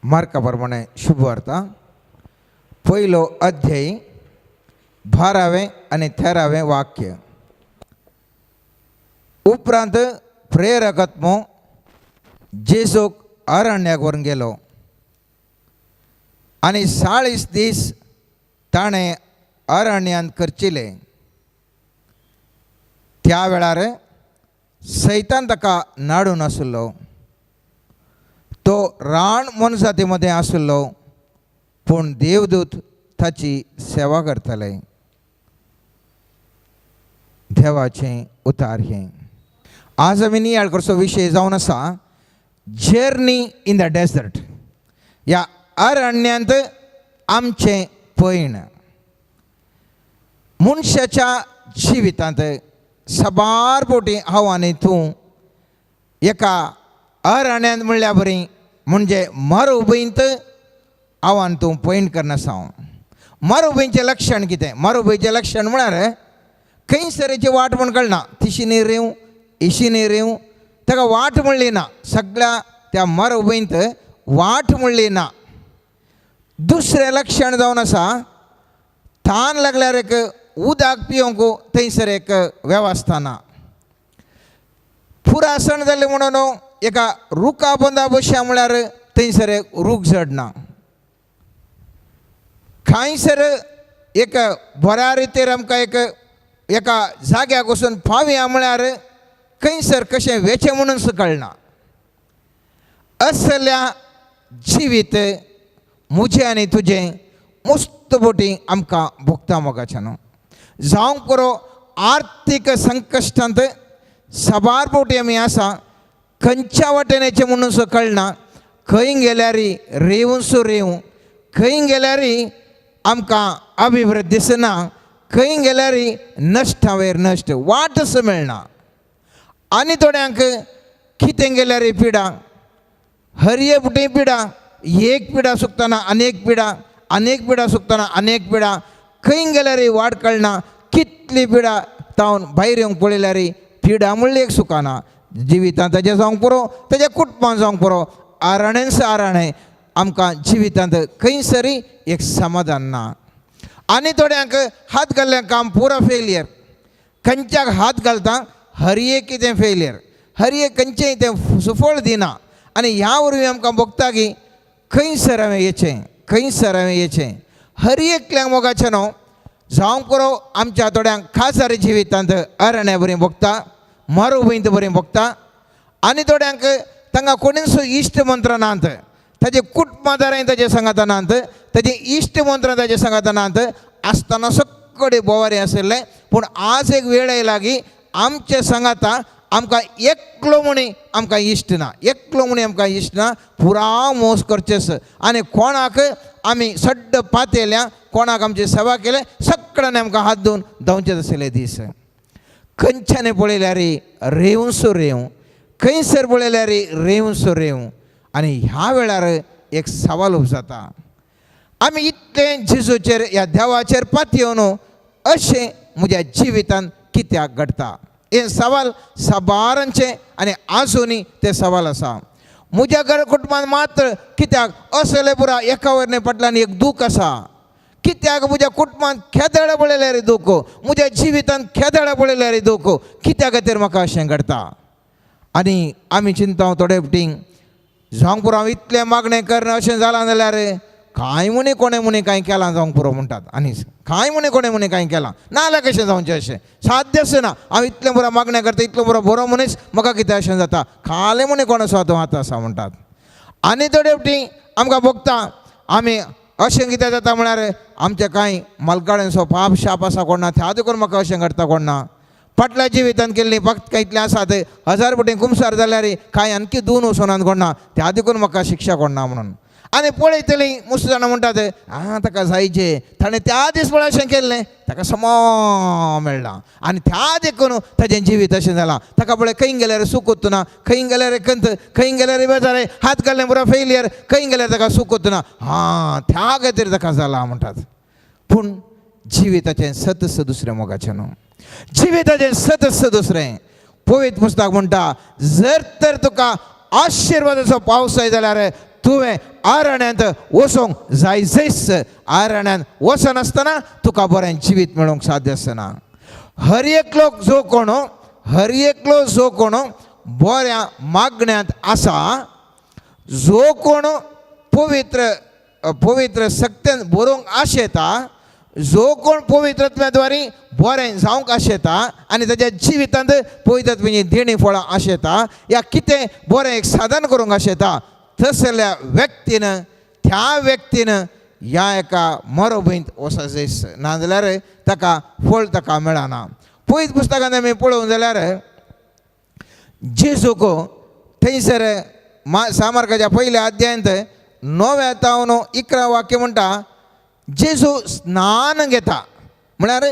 मार्का प्रमाणे शुभवार्ता, पयलो अध्याय, 12वें आनी 13वें वाक्य. उपरांत प्रेरकत्मो जेजूक अरण्याक व्हरून गेलो आनी 40 दीस ताणें अरण्यांत करचिले. त्या वेळार सैतान ताका नाडून आशिल्लो. तो रान मोनजाती मदें आशिल्लो, पूण देवदूत ताची सेवा करताले. देवाचें उतार हें. आज आमी नियाळ करचो विशय जावन आसा जर्नी इन the dessert, ह्या अरण्यांत आमचें पयण. मनशाच्या जिवितांत साबार फावटी हांव आनी तूं एका अरण्यांत म्हणल्या बरी, म्हणजे मरुभूंयत हांव आनी तूं पयण करनासा. हांव मरुभूंयचें लक्षण कितें? मरुभूंयचें लक्षण म्हळ्यार खंयसरेची वाट म्हूण कळना. तिशीनी रेंव, इशीनी रेंव, ताका वाट म्हणली ना. सगळ्या त्या मरुभूंयत वाट म्हणली ना. दुसरें लक्षण जावन आसा, तान लागल्यार एक उदक पिवंक थंयसर एक वेवस्था ना. पुरासण जालें म्हणून एका रुखा पोंदा बसया म्हळ्यार थंयसर एक रूख झड ना. खंयसर एक बऱ्या रितीर आमकां एक एका जाग्याक वचून पावया म्हळ्यार खंयसर कशें वेचें म्हणून कळना. असल्या जिवीत म्हजें आनी तुजें मुस्त बोटी आमकां भोगता मोगाच्यान. जावंक पुरो आर्थीक संकश्टांत साबार फावटी आमी आसा, खंयच्या वाटेन येचें म्हणून सो कळना. खंय गेल्यार रेंवसो रेंव, खंय गेल्यार आमकां अभिवृद्धी दिसना, खंय गेल्यार नश्टावेर नश्ट, वाट असो मेळना. आनी थोड्यांक कितें गेल्यार पिडा, हरये फुटी पिडा, एक पिडा सुकतना अनेक पिडा, अनेक पिडा सुकतना अनेक पिडा, खंय गेल्यार वाट कळना. कितली पिडा तावन भायर येवंक पळयल्यार पिडा म्हणली एक सुखाना. जिवितांत ताजें जावंक पुरो, ताज्या कुटुंबान जावंक पुरो, आराणेंच आराणें आमकां जिवितांत खंयसरी एक समाधान ना. आनी थोड्यांक हात घाल्लें काम पुरो फेलियर. खंयच्याक हात घालता हर एक कितें फेलियर, हर एक खंयचेंय तें सुफळ दिना. आनी ह्या वरवीं आमकां भोगता की खंयसर हांवें येचें, खंयसर हांवें येचें. हर एकल्याक मोगाचें न्हू जावंक पुरो आमच्या थोड्यांक खासारी जिवितांत अरण्या बरी भोगता, मरुभूंयत बरी भोगता. आनी थोड्यांक तांकां कोणीच इश्ट मंत्र नात, ताजे कुटुंबादारांय ताजे सांगाता नात, ताजे इश्ट मंत्र ताजे सांगाता नात. आसतना सगळे बोवारी आशिल्ले, पूण आज एक वेळ आयला की आमचे सांगाता आमकां एकलो म्हणी आमकां इश्ट ना, एकलो म्हणी आमकां इश्ट ना. पुरा मोस करचेच आनी कोणाक आमी सड्ड पातेल्या, कोणाक आमची सेवा केले, सगळ्यांनी आमकां हात धुवन धांवचे आशिल्ले दीस. खंयच्यानी पळयल्यार रेंवसो रेंव, खंयसर पळयल्यार रेंवसो रेंव. आनी ह्या वेळार एक सवाल उब जाता, आमी इतलें जेजूचेर ह्या देवाचेर पातयेवन अशें म्हज्या जिवितांत कित्याक घडटा? हें सवाल साबारांचें आनी आजुनूय तें सवाल आसा. म्हज्या घर कुटुंबान मात्र कित्याक असलें पुरा एका वयरने फाटल्यान एक दूख आसा? कित्याक म्हज्या कुटुंबान खेदळ पळयल्यार दूख, म्हज्या जिवितांत खेदळ पळयल्यार दूख, कित्या खातीर म्हाका अशें घडटा? आनी आमी चिंता थोडे फावटी, जावंक पुरो हांव इतलें मागणें करना, अशें जालां जाल्यार कांय म्हणी कोणें म्हणी कांय केलां जावंक पुरो म्हणटात. आनी कांय म्हणी कोणें म्हणी कांय केलां नाजाल्यार कशें जावचें? अशें साध्यच ना. हांव इतलें बरो मागणें करता, इतलो बरो बरो मनीस, म्हाका कितें अशें जाता? खालें म्हणी कोण आसा तो आतां आसा म्हणटात. आनी थोडे फावटी आमकां भोगता आमी अशें कितें जाता म्हळ्यार आमच्या कांय मलकाड्यांचो पाप शाप आसा कोण ना, त्या देखून म्हाका अशें घडटा कोण ना. फाटल्या जिवितांत केल्ली फक्त कांय इतलें आसात, हजार फावटी कुमसार जाल्यार कांय आणखी दोन वचोनात कोण ना, त्या देखून म्हाका शिक्षा कोण ना म्हणून. आनी पळयतलीं मुस्त जाणां म्हणटात, आं ताका जायचें, ताणें त्या दीस पळय अशें केल्लें, ताका समो मेळ्ळां आनी त्या देखून ताजें जिवीत अशें जालां. ताका पळय खंय गेल्यार सूख ना, खंय गेल्यार कंत, खंय गेल्यार बेजार, हात घाल्लें पुरो फेलियर, खंय गेल्यार ताका सूख ना, हां त्या खातीर ताका जालां म्हणटात. पूण जिविताचें सतस दुसरें मोगाचें न्हू, जिविताचें सतस दुसरें. पवित्र पुस्तक म्हणटा, जर तर तुका आशिर्वादाचो पावस जाय जाल्यार तुवें आरण्यांत वचोंक जाय जैस. आरण्यांत वचनासतना तुका बरें जिवीत मेळोवंक साध्य आसना. हर एकलो जो कोण, हर एकलो जो कोण बऱ्या मागण्यांत आसा, जो कोण पवित्र पवित्र सक्तेन बरोवंक आशेता, जो कोण पवित्रत्वाद्वारे बरें जावंक आशेता आनी ताच्या जिवितांत पवित्रत्वाची देणी फळां आशेता या कितें बरें एक साधन करूंक आशेता, तसल्या व्यक्तीन, त्या व्यक्तीन ह्या एका मरुभूंयत वचो जायस, नाजाल्यार ताका फळ ताका मेळना. पयत पुस्तकांत आमी पळोवंक जाल्यार जेजूक थंयसर सामार्काच्या पयल्या अध्यायांत 9व्या तावन 11 वाक्य म्हणटा, जेजू स्नान घेता, म्हळ्यार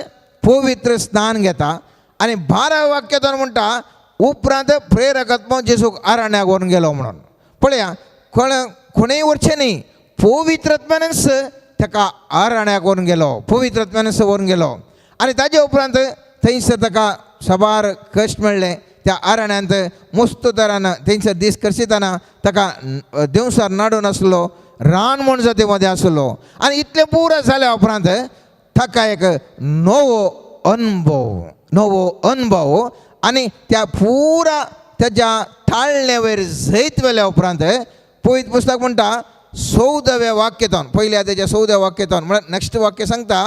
पवित्र स्नान घेता. आनी 12 वाक्यांतून म्हणटा, उपरांत प्रेरकात्मक जेजूक अरण्याक व्हरून गेलो म्हणून. पळया, कोण कोणूय व्हरचें न्ही, पवित्रत्मानच ताका अरण्याक व्हरून गेलो, पवित्रत्मानच व्हरून गेलो. आनी ताजे उपरांत थंयसर ताका साबार कश्ट मेळ्ळे. त्या अरण्यांत मस्त तरान थंयसर दीस करशितना ताका देंवसार नाडून आसलो, रान म्हण जाती मदें आसलो. आनी इतलें पुरो जाल्या उपरांत ताका एक नवो अनुभव, नवो अनुभव. आनी त्या पुरा ताच्या ताळणे वयर जैत व्हेल्या उपरांत पवित्र पुस्तक म्हणटा 14व्या वाक्यतान, पयल्या तेच्या 14व्या वाक्यतान, म्हळ्यार नेक्स्ट वाक्य सांगता,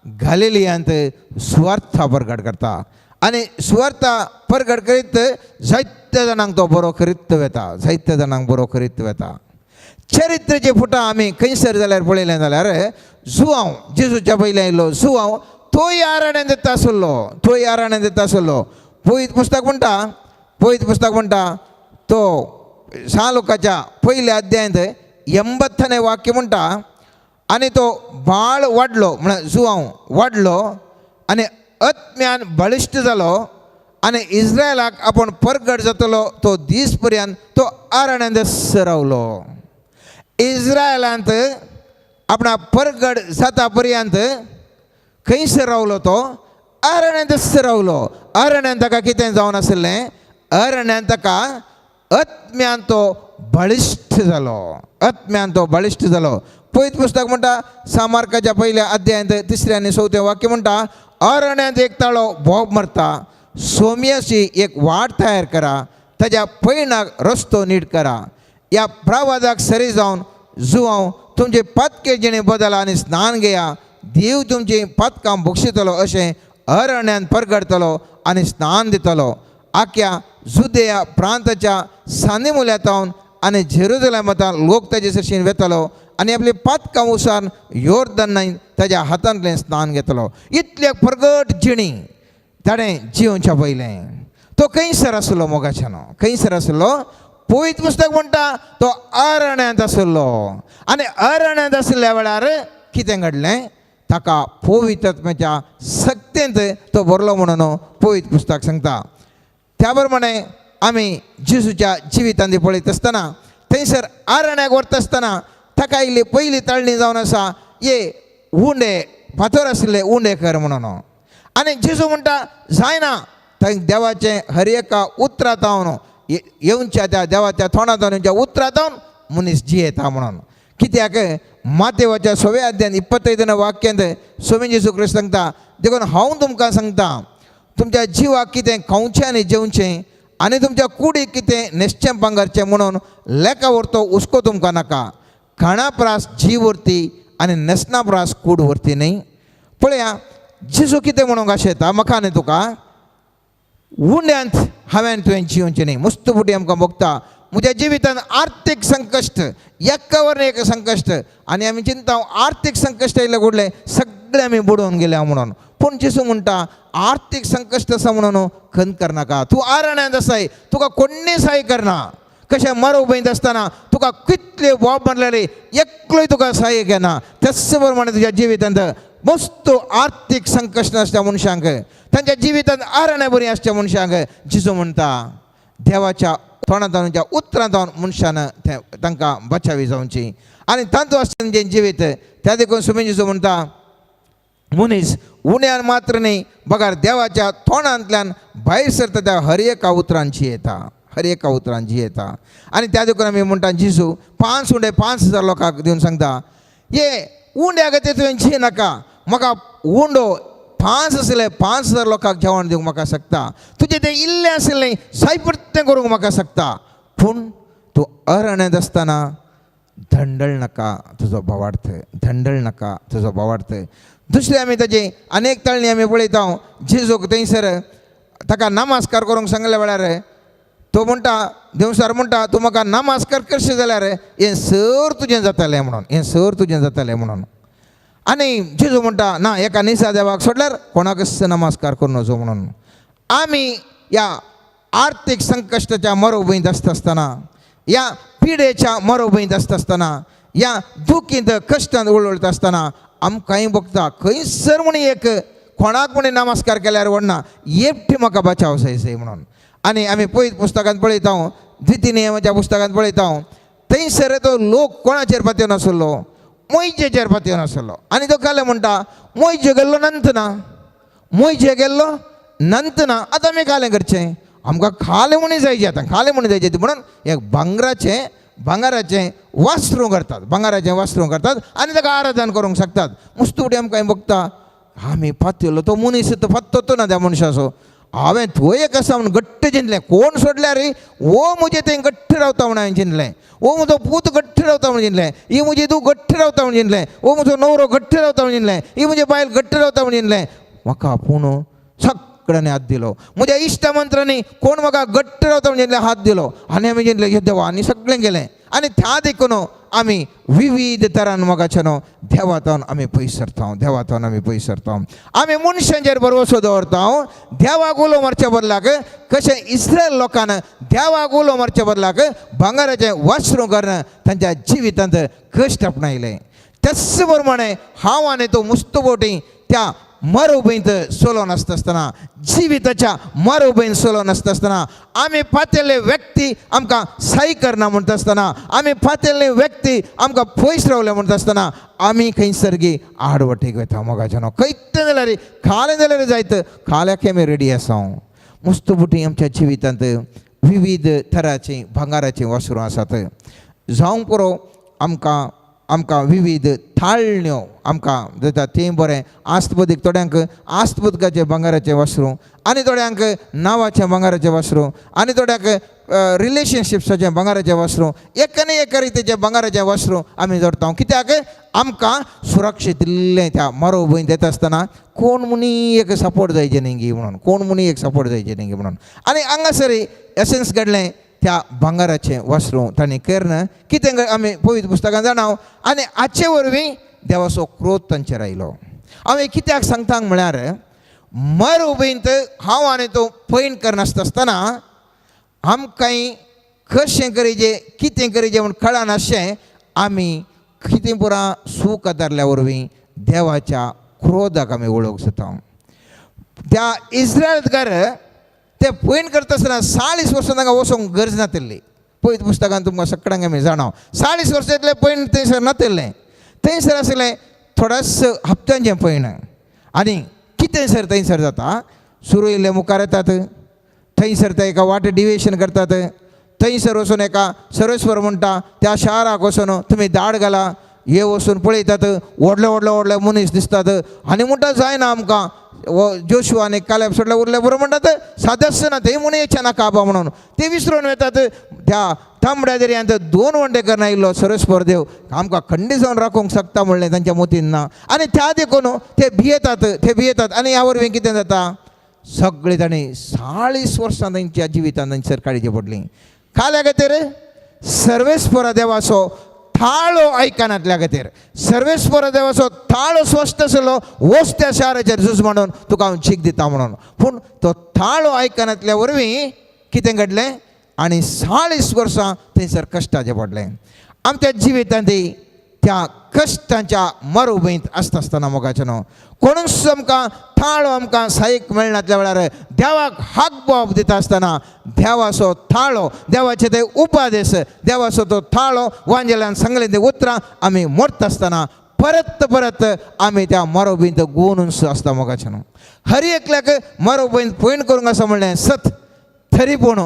गालिलियांत सुवार्था परगट करता. आनी सुवार्था परगट करीत जायत्या जाणांक तो बरो करीत वेता, जायत्या जाणांक बरो करीत वेता. चरित्राचे फुटां आमी खंयसर जाल्यार पळयलें जाल्यार जुवांव, जेजूच्या पयलें आयलो जुवांव, तोय आरण्यान दिता आसलो, तोय आरण्यान दिता आसलो. पवित्र पुस्तक म्हणटा, पवित्र पुस्तक म्हणटा, तो सालुकाच्या पयल्या अध्यायांत 80 वाक्य म्हणटा, आनी तो बाळ वाडलो, म्हळ्यार जुवांव वाडलो आनी आत्म्यान बळिश्ट जालो आनी इस्रायलाक आपूण परगट जातलो तो दीस पर्यंत तो आरण्यांत रावलो. इस्रायलांत आपणा परगट जाता पर्यंत खंयसर रावलो तो? अरण्यांत रावलो. अरण्यांत ताका कितें जावन आशिल्लें? अरण्यांत ताका आत्म्यान तो बळिश्ट जालो, आत्म्यान तो बळिश्ट जालो. पवित्र पुस्तक म्हणटा सामार्काच्या पयल्या अध्यायांत 3ऱ्या आनी 4थें वाक्य म्हणटा, अरण्यांत एक ताळो बोब मारता, सोम्याची एक वाट तयार करा, ताज्या पयणाक रस्तो नीट करा. ह्या प्रवादाक सरी जावन जुवांव तुमचे पातके जिणे बदला आनी स्नान घेया, देव तुमची पातकां बक्षितलो अशें अरण्यान परगडतलो आनी स्नान दितलो. आख्या जुदेया प्रांताच्या सानी मुल्यातावन आनी जेरुजलेमांत लोक ताजे सरशीन वेतलो आनी आपली पातकां उसान योर्दन ताज्या हातांतलें स्नान घेतलो. इतले परगट जिणी ताणें जिवच्या पयलें तो खंयसर आसलो मोगाच्यानो? खंयसर आसलो? पवित्र पुस्तक म्हणटा तो अरण्यांत आसलो. आनी अरण्यांत आशिल्ल्या वेळार कितें घडलें? ताका पवित्र आत्म्याच्या सक्तेंत तो भरलो म्हणून पवित्र पुस्तक सांगता. त्या प्रमाणे आमी जेजूच्या जिवितांत पळयत आसतना थंयसर अरण्याक व्हरता आसतना ताका इल्ली पयली ताळणी जावन आसा, ये उंडे फातर आशिल्ले उंडे कर म्हणून. आनी जेजू म्हणटा जायना, थंय देवाचें हर एका उतरांत येवच्या त्या देवाच्या तोंडांत येवच्या उतरांत मनीस जियेता म्हणून. कित्याक मातेवाच्या 6व्या अध्यायान 25 वाक्यांत स्वामी जेजू क्रिस्त सांगता, देखून हांव तुमकां सांगता, तुमच्या जिवाक कितें खावचें आनी जेवचें आनी तुमच्या कुडीक कितें न्हेसचें पांगरचें म्हणून लेखा व्हरतो हुस्को तुमकां नाका. खाणा प्रास जीव व्हरती आनी न्हेसना प्रास कूड व्हरती न्ही. पळया जेजू कितें म्हणूंक आशेता म्हाका आनी तुका, उंड्यांत हांवें तुवें जिवचें न्ही. मस्त फुटी आमकां भोगता म्हज्या जिवितांत आर्थीक संकश्ट, एकावर एक संकश्ट, आनी आमी चिंता आर्थीक संकश्ट आयले घडलें सगळें आमी बुडोवन गेल्या म्हणून. पूण जेजू म्हणटा आर्थीक संकश्ट आसा म्हणून खंत करनाका. तूं आरण्यांत आसाय, तुका कोण्णीय सहाय करना. कशें मरुभूंयत आसतना तुका कितले बोब मारलेले एकलोय तुका सहाय घेना. त्याच प्रमाणे तुज्या जिवितांत मस्त आर्थीक संकश्ट आसच्या मनशांक, तांच्या जिवितांत आरण्या बरी आसच्या मनशांक जेजू म्हणटा देवाच्या तोंडांत उतरांत मनशान ते तांकां बचावी जावची आनी तांचो आसता तेंचें जिवीत. त्या देखून स्वामी जेजू म्हणटा मनीस उण्यान मात्र न्ही बगर देवाच्या तोंडांतल्यान भायर सरता त्या हर एका उतरांची येता, हर एका उतरान जियेता. आनी त्या देखून आमी म्हणटा जेजू 5 उंडे 5000 लोकांक दिवन सांगता, हे उंड्या खातीर तुवें जिये नाका, म्हाका उंडो 5 आसले 5000 लोकांक जेवण दिवंक म्हाका शकता, तुजें तें इल्लें आशिल्लें सायपरतें करूंक म्हाका शकता, पूण तूं अरण्यांत आसतना धंडळ नाका तुजो भावार्थ, धंडळ नाका तुजो भावार्थ. दुसरें आमी ताजी अनेक तळणी आमी पळयता, जेजूक थंयसर ताका नमस्कार करूंक सांगल्या वेळार तो म्हणटा, देवसार म्हणटा, तूं म्हाका नमस्कार करशी जाल्यार हें सर तुजें जातलें म्हणून, हें सर तुजें जातलें म्हणून. आनी जेजू म्हणटा ना, एका निसा देवाक सोडल्यार कोणाकच नमस्कार करूं नजो म्हणून. आमी ह्या आर्थीक संकश्टाच्या मरोभंयत आसता आसतना, ह्या पिडेच्या मरोभंयत आसता आसतना, ह्या दुखींत कश्टांत उळवळटा आसतना आमकांय भोगता खंयसर म्हूण एक कोणाक म्हूण नमस्कार केल्यार व्हडना, एकटी म्हाका बचाव जाय जाय म्हणून. आनी आमी पळयत पुस्तकांत पळयता, द्वितीय नियमाच्या पुस्तकांत पळयता, थंयसर तो लोक कोणाचेर पातयेवन आसलो, मोयजेचेर पातयेवन आसलो. आनी तो काले म्हणटा, मोयजे गेल्लो नंत ना, मोयजे गेल्लो नंत ना, आतां आमी कालें करचें, आमकां खालें म्हणून जायचें, आतां खालें म्हणून जायचें म्हणून एक भांगराचें भांगराचें वासरूं करतात, भांगराचें वासरूं करतात आनी ताका आराधन करूंक शकतात. मुस्तुडी आमकां बघता, आमी पातयलो तो मनीस तो पत्तो ना त्या मनशाचो, हांवें थंय एक आसा म्हूण घट्ट चिंतलें, कोण सोडल्यार रे ओ म्हजें तें घट्ट रावता म्हूण हांवें चिंतलें, ओ म्हजो पूत घट्ट रावता म्हूण चिंतलें, ही म्हजी तूं घट्ट रावता म्हूण चिंतलें, ओ म्हजो न्हवरो घट्ट रावता म्हूण चिंतलें, ही म्हजी बायल घट्ट रावता म्हूण चिंतलें, म्हाका आपूण सगळ्यांनी हात दिलो, म्हज्या इश्ट मंत्रांनी कोण म्हाका घट्ट रावता म्हूण चिंतलें हात दिलो, आनी आमी चिंतलें हे देवा, आनी सगळें गेलें. आनी त्या देखून आमी विविध तरान मोगाचे न्हू देवातावन आमी पयस सरता, देवातावन आमी पयस सरता. आमी मनशांचेर भरवसो दवरता, देवाक उलो मारच्या बदलाक कशें इस्रायल लोकान देवाक उलो मारच्या बदलाक भांगराचें वासरूं करून तांच्या जिवितांत कश्ट आपणायले. त्याच प्रमाणे हांव आनी तो मुस्तबोटी त्या मरुभूंयत सोलो नासता आसतना, जिविताच्या मरुभूंयत सोलो नासता आसतना आमी पातेल्ले व्यक्ती आमकां साय करना म्हणटा आसतना, आमी पातेल्ले व्यक्ती आमकां पयस रावले म्हणटा आसतना आमी खंयसर आडवटेक वता मोगाच्या न्हू. खंयत जाल्यार खालें जाल्यार जायत, खाल्याक आमी रेडी आसा. मुस्तबुटी आमच्या जिवितांत विविध तराचीं भांगाराचीं वस्त्रां आसात. जावंक पुरो आमकां आमकां विविध थाळण्यो आमकां दिता तें बरें आस्तबुदीक, थोड्यांक आस्तबुदकाचें भांगराचें वस्त्रूं आनी थोड्यांक नांवाचें भांगराचें वस्त्रूं आनी थोड्यांक रिलेशनशिप्साचें भांगराचें वस्त्रूं, एक आनी एक रितीचें भांगराचें वस्त्रूं आमी जोडटा. कित्याक आमकां सुरक्षीत इल्लें त्या मरोभूंयत येता आसतना कोण मुनी एक सपोर्ट जायचे न्ही गी म्हणून, कोण मुनी एक सपोर्ट जायचे न्ही गी म्हणून. आनी हांगासर एसन्स घडलें त्या भांगराचें वस्त्रूं तांणी करून कितें आमी पवित्र पुस्तकान जाणा. आनी हाचे वरवीं देवाचो क्रोध तांचेर आयलो. हांवें कित्याक सांगता म्हळ्यार मरुभूंयत हांव आनी तो पयण करनासता आसतना आमकां कशें करीजे कितें करीजे म्हूण कळनाशें आमी कितें पुरा सूख आदारल्या वरवीं देवाच्या क्रोधाक आमी वळख जाता. त्या इस्रायलकार ते पयण करता आसतना 40 वर्सां तांकां वचोंक गरज नातिल्ली. पवित्र पुस्तकान तुमकां सगळ्यांक आमी जाणा 40 वर्सां इतलें पयण थंयसर नातिल्लें, थंयसर आसलें थोड्याच हप्त्यांचें पयण. आनी कितें सर थंयसर जाता, सुरू इल्ले मुखार येतात, थंयसर ते एका वाटे डिवेशन करतात, थंयसर वचून एका सर्वेस्वर म्हणटा त्या शाराक वचून तुमी दाड घाला, हे वचून पळयतात व्हडले व्हडले व्हडले मनीस दिसतात आनी म्हणटा जायना आमकां जोशू आनी कालेब सोडले उरले बरो म्हणटात सादेच ना ते म्हणून येचे नाका आबा म्हणून ते विसरून वतात. त्या तांबड्या दर्यांत 2 वंडे करून आयिल्लो सर्वेस्पर देव आमकां खंडी जावन राखूंक शकता म्हणलें तांच्या मोतीन ना. आनी त्या देखून ते भियेतात, ते भियेतात. आनी ह्या वरवीं कितें जाता, सगळे तांणी 40 वर्सां तांच्या जिवितांत तांचेर काळजी पडली. काल्या खातीर सर्वेस्परा देवाचो थाळो आयकनातल्या खातीर, सर्वेस्पर देवाचो थाळो स्वस्त आसलो वच त्या शाराचेर झूज म्हणून तुका हांव जीक दिता म्हणून, पूण तो थाळो आयकनातल्या वरवीं कितें घडलें आनी 40 वर्सां थंयसर कश्टाचें पडलें. आमच्या जिवितांत त्या कश्टांच्या मरुभूंयत आसता आसतना मोगाचें न्हू कोणूच आमकां थाळो आमकां सायक मेळनातल्या वेळार देवाक हाक बोब दिता आसतना देवाचो थाळो, देवाचे ते उपादेश, देवाचो तो थाळो वांजेल्यान सांगले ते उतरां आमी मोडटा आसतना परत परत आमी त्या मरुभूंयत गुवून आसता मोगाचें न्हू. हर एकल्याक मरुभूंयत पयण करूंक आसा म्हणलें सत, तरी पूण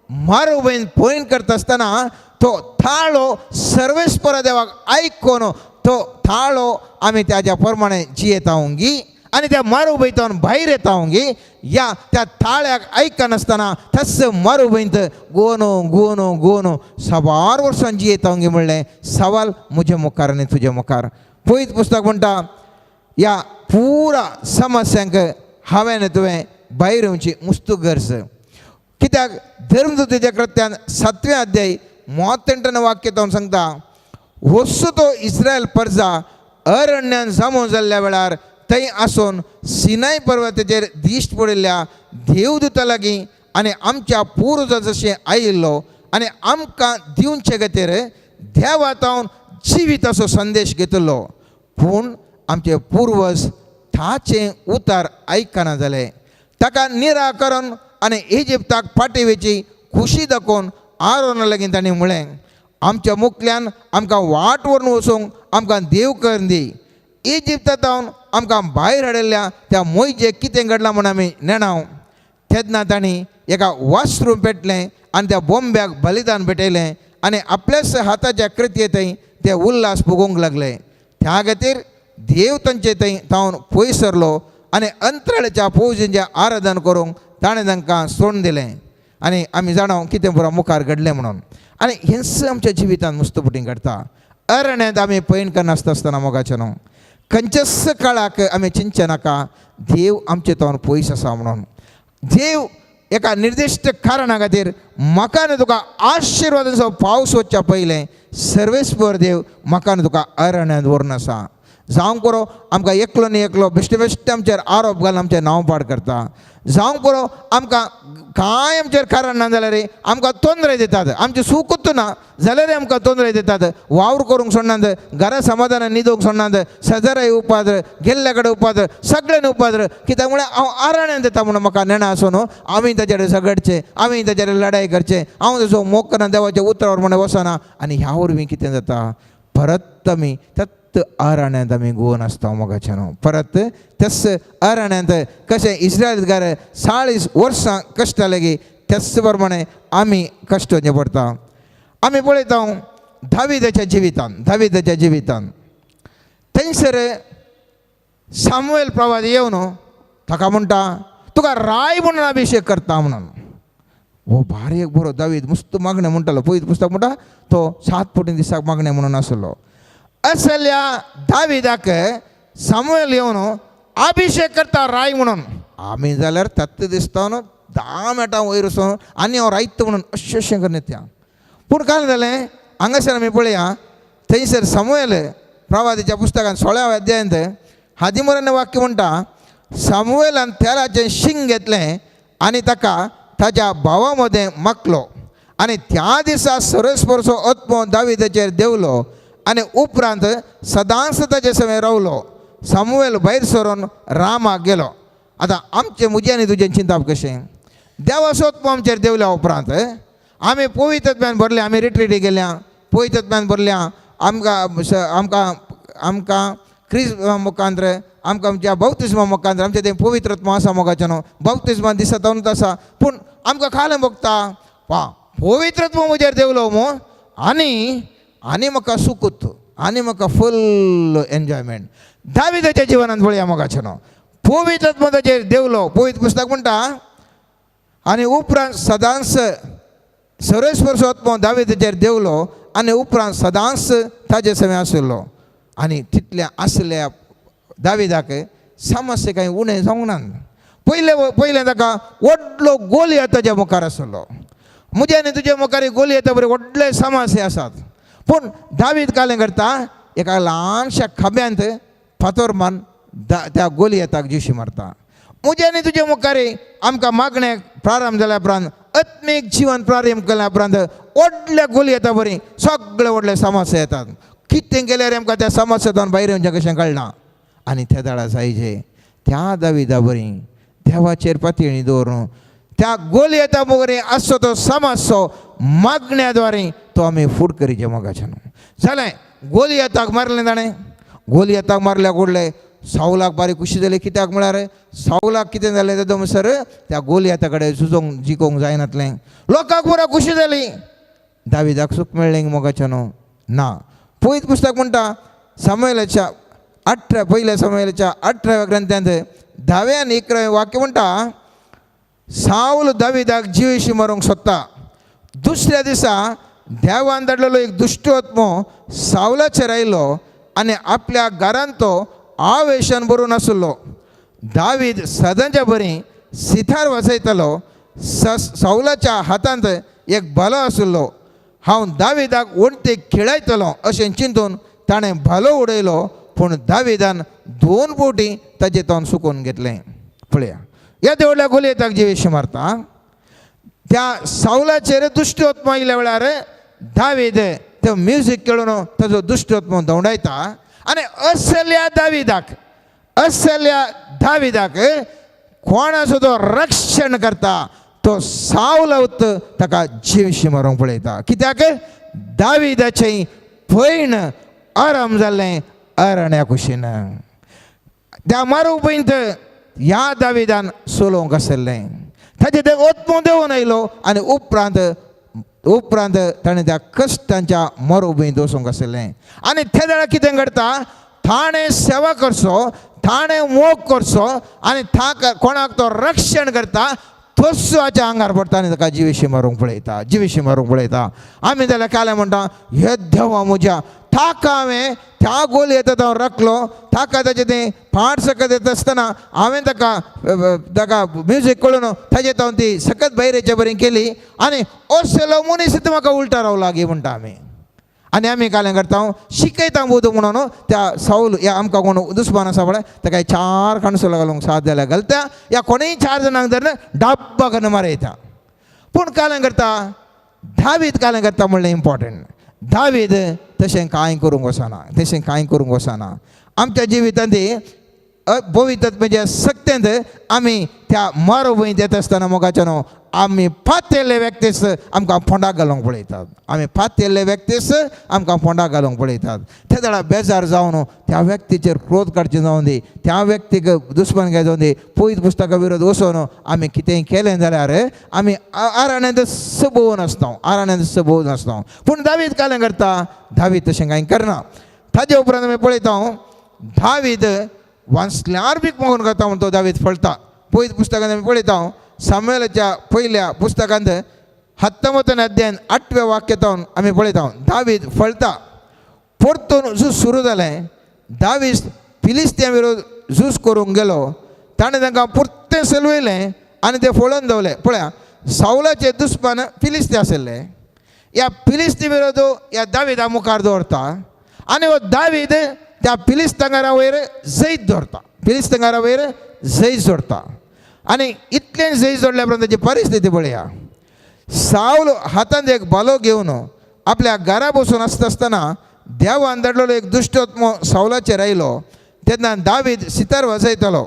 मारुबैन पयण करता आसतना तो थाळो सर्वेस्परा देवाक आयकून तो थाळो आमी ताज्या प्रमाणे जियेता गी आनी त्या मारुबैतान भायर येता गी या त्या थाळ्याक आयकनासतना तस मारुबैंत गोनो गोनो गोनो साबार वर्सां जियेता गी म्हणलें सवाल म्हज्या मुखार आनी तुज्या मुखार. पयत पुस्तक म्हणटा ह्या पुरा समस्यांक हांवें तुवें भायर येवची मुस्तू गरज. कित्याक धर्मदूतेच्या कृत्यान 7वें अध्याय 38 वाक्य तो सांगता वस्तू तो इस्रायल परजा अरण्यान जमो जाल्ल्या वेळार थंय आसून सिनाय पर्वताचेर दिश्ट पडिल्ल्या देवदूता लागीं आनी आमच्या पुर्वजा जशें आयिल्लो आनी आमकां दिवचे खातीर देवा तावन जिविताचो संदेश घेतिल्लो. पूण आमचे पुर्वज ताचें उतार आयकना जाले, ताका निराकरण आनी इजिप्ताक फाटी वयची खुशी दाखोवन आरोना लागीं तांणी म्हळें आमच्या मुखल्यान आमकां वाट व्हरून वचूंक आमकां देव करून दी. इजिप्तांत आमकां भायर हाडिल्ल्या त्या मोयजेक कितें घडलां म्हूण आमी नेणाव. तेन्ना तांणी एका वासरूं पेटलें आनी त्या बोंब्याक बलिदान भेटयलें आनी आपल्याच हाताच्या कृतयेंतय ते उल्हास भोगूंक लागले. त्या खातीर देव तांचे थंय तावन पयस सरलो आनी अंतराळाच्या फौजींचें आराधन करूंक ताणें तांकां सोडून दिलें. आनी आमी जाणा कितें पुरो मुखार घडलें म्हणून. आनी हेंच आमच्या जिवितांत मुस्तपुटी घडटा. अरण्यांत आमी पयण करनासता आसतना मोगाचें न्हू खंयच्याच काळाक आमी चिंतचें नाका देव आमचे तावन पयस आसा म्हणून. देव एका निर्दिश्ट कारणा खातीर म्हाका आनी तुका आशिर्वादाचो पावस वचच्या पयलें सर्वेस्पर देव म्हाका आनी तुका अरण्यांत व्हरून आसा. जावंक पुरो आमकां एकलो न्ही एकलो बेश्टे बेश्टे आमचेर आरोप घालून आमचें नांव पाड करता. जावंक पुरो आमकां कांय आमचेर कारण ना जाल्यार आमकां तोंदरे दितात, आमचें सुकूच ना जाल्यार आमकां तोंदरे दितात, वावर करूंक सोडनात, घरा समाधानान न्हिदूंक सोडनात, शेजाऱ्या उपाद्र, गेल्ल्या कडेन उपाद्र, सगळ्यान उपाद्र. कित्याक म्हळ्यार हांव आरण्यान दिता म्हणून म्हाका नेणा आसून आमी ताचे कडेन झगडचें, आमी ताचे कडेन लडाय करचें, हांव तसो मोग करना देवाच्या उतरावर म्हणून वचना. आनी ह्या वरवीं कितें जाता परत आमी त्याच अरण्यांत आमी गोवन आसता मोगाचें न्हू. परत त्याच अरण्यांत कशें इस्रायलकार 40 वर्सां कश्टाले गी त्याच प्रमाणे आमी कश्ट वचचें पडटा. आमी पळयता दाविदाच्या जिवितान, दाविदाच्या जिवितान थंयसर सामुएल प्रवादी येवन ताका म्हणटा तुका राय म्हणून अभिशेक करता म्हणून. हो भारी एक बरो दावीद मस्त मागणें म्हणटालो. पयत पुस्तक म्हणटा तो 7 पटी दिसाक मागणें म्हणून आसलो. असल्या दाविदाक सामुएल येवन अभिशेक करता राय म्हणून. आमी जाल्यार तत्त दिसता न्हू 10 मिनटां वयर वचून आनी हांव रायत म्हणून अशें अशें करून येता. पूण कांय जालें हांगासर आमी पळया थंयसर सामुएल प्रवादीच्या पुस्तकान 16व्या अध्यायांत हादिमरान वाक्य म्हणटा सामुएलान तेलाचें शिंग घेतलें आनी ताका ताज्या भावा मदें माखलो आनी त्या दिसा सरस्परचो आत्मो दाविदाचेर देंवलो आनी उपरांत सदांच ताजे सवें रावलो. सामुएल भायर सरून रामाक गेलो. आतां आमचें म्हजें आनी तुजें चिंतप कशें देवाचो आत्मो आमचेर देंवल्या उपरांत आमी पवित्रत्म्यान भरल्या, आमी रिट्रीटी गेल्या पवित्रत्म्यान भरल्या, आमकां आमकां आमकां क्रिस्त मुखांत्र आमकां आमच्या बौतिज्मा मुखांत्र आमचें तें पवित्रत्व आसा मोगाचें न्हू बौतिज्मा दिसता तवूच आसा. पूण आमकां खालें भोगता वा पवित्रत्व म्हजेर देंवलो मू आनी आनी म्हाका सुकूत आनी म्हाका फुल एन्जॉयमेंट. दाविदाच्या जिवनांत पळया मोगाचें न्हू पवित्रत्व ताचेर देंवलो. पवित्र पुस्तक म्हणटा आनी उपरांत सदांच सर्वेस्परचो आत्मो दाविदाचेर देंवलो आनी उपरांत सदांच ताजे सवें आशिल्लो. आनी तितल्या आसल्या दाविदाक समस्या कांय उणें जावंक ना. पयलें पयलें ताका व्हडलो गोलयत ताच्या मुखार आसलो. म्हज्या आनी तुज्या मुखार गोलयता बरे व्हडले समस्या आसात. पूण दावीद कालें करता एका ल्हानशा खाब्यांत फातोर मारून त्या गोलयताक जिशी मारता. म्हज्या आनी तुज्या मुखार आमकां मागणें प्रारंभ जाल्या उपरांत आत्मीक जिवन प्रारंभ केल्या उपरांत व्हडल्या गोलयता बरी सगळे व्हडले समस्या येतात. कितें केल्यार आमकां त्या समस्यांतल्यान भायर येवचें कशें कळना. आनी त्या दाडा जायचे त्या दाविदा बरी देवाचेर पातयेणी दवरून त्या गोलयता बरी आसचो तो समस्यो मागण्या द्वारे तो आमी फूड करीचे मोगाच्यान. जालें गोलयताक मारलें ताणें, गोलयताक मारल्या कुडले सावलाक बारी खुशी जाली. कित्याक म्हळ्यार सावलाक कितें जालें तेदो म्हणसर त्या गोलयाता कडेन झुजोंक जिखोंक जायनातलें. लोकांक पुरा खुशी जाली. दाविदाक सूख मेळ्ळें मोगाचें न्हू ना. पयत पुस्तक म्हणटा सामुएलाच्या 18, पयल्या सामुएलाच्या 18व्या ग्रंथांत 10व्या आनी 11वें वाक्य म्हणटा, सावल दाविदाक जिवेशी मारूंक सोदता. दुसऱ्या दिसा देवान धाडलेलो एक दुश्ट आत्मो सावलाचेर आयलो आनी आपल्या घरांत तो आवेशान भरून आसलो. दावीद सदांच्या बरी सितार वाजयतालो. सावलाच्या हातांत एक भालो आशिल्लो. हांव दाविदाक वणटीक खेळयतलो अशें चिंतून ताणें भालो उडयलो, पूण दाविदान 2 बोटी ताजे तोंड सुकोवन घेतलें. पळया, ह्या देवळ्या गोलयताक जिवेशी मारता. त्या सावलाचेर दुश्ट आत्मो आयल्या वेळार दावीद ते म्युजीक खेळून ताजो दुश्ट आत्मो धांवडायता आनी असल्या दाविदाक, असल्या दाविदाक कोणाचो तो रक्षण करता, तो सावल ताका जिवशी मारूंक पळयता. कित्याक दाविदाचें पयण आराम जाल्लें अरण्या कुशीन. त्या मारूंक पयंत ह्या दाविदान चलोवंक आसलें. ताचें तें आत्मो देंवून आयलो आनी उपरांत उपरांत ताणें त्या कश्टांच्या मरुभूंयत वचूंक आसलें. आनी ते वेळार कितें घडटा, ताणें सेवा करचो, ताणें मोग करचो आनी ताका कोणाक तो रक्षण करता, तस्सो हाच्या आंगार पडटा आनी ताका जिवेशी मारूंक पळयता, जिवेशी मारूंक पळयता. आमी जाल्यार कालें म्हणटा, हे देवा म्हज्या, ताका हांवें त्या गोल येता हांव राखलो, ताका ताजें तें पाट सकत येता आसतना हांवें ताका ताका म्युजीक कळून ताजें हांव ती सकत भायर बरी केली आनी असलो मनीस म्हाका उल्टा रावला गी म्हणटा आमी. आनी आमी कालें करता, शिकयता बोदू म्हणून त्या सावल ह्या आमकां कोण दुस्मान आसा पळय ताका 4 काणसोलां घालूंक सात जाल्यार घालता, या कोणूय 4 जाणांक धरून डब्बा करून मारयता. पूण कालें करता दावीद, कालें करता म्हणलें इम्पॉर्टंट. दावीद तशें कांय करूंक वचना, तशें कांय करूंक वचना. आमच्या जिवितांत पवित्र म्हणजे सक्तेंत आमी त्या मरुभूंयत येता आसतना मोगाचें न्हू आमी पातेल्ले व्यक्तीस आमकां फोंडाक घालूंक पळयतात, आमी पातेल्ले व्यक्तीस आमकां फोंडाक घालूंक पळयतात. ते जाल्यार बेजार जावन त्या व्यक्तीचेर क्रोध काडचें जावन दी, त्या व्यक्तीक दुस्मान काय जावन दी, पयत पुस्तका विरोध वचून आमी कितेंय केलें जाल्यार आमी आराण्यांत सबोवन आसता, आराण्यांत सबोवन आसता. पूण दावीद कालें करता, दावीद तशें कांय करना. ताजे उपरांत आमी पळयता दावीद वाचल्यार बी मागून करता म्हण तो दावीद फळटा. पयत पुस्तकांत आमी पळयता सामुएलाच्या पयल्या पुस्तकांत 19 अध्याय 8व्या वाक्यांत आमी पळयता दावीद फळटा. परतून झूज सुरू जालें. दावीद फिलिस्त्या विरोध झूज करूंक गेलो. ताणें तांकां पुरतें सलवयलें आनी ते फळोवन दवरले. पळया, सावलाचे दुस्मान फिलिस्ती आशिल्ले. ह्या फिलिस्ती विरोध ह्या दाविदा मुखार दवरता आनी हो दावीद त्या फिलिस्तांगारा वयर जैत दवरता, फिलिस्तांगारा वयर जैत जोडता. आनी इतलें जैत जोडल्या उपरांत ताची परिस्थिती पळया. सावल हातांत एक भालो घेवन आपल्या घरा बसून आसता आसतना देवान धाडलेलो एक दुश्ट आत्मो सावलाचेर आयलो. तेन्ना दावीद सितार वाजयतालो.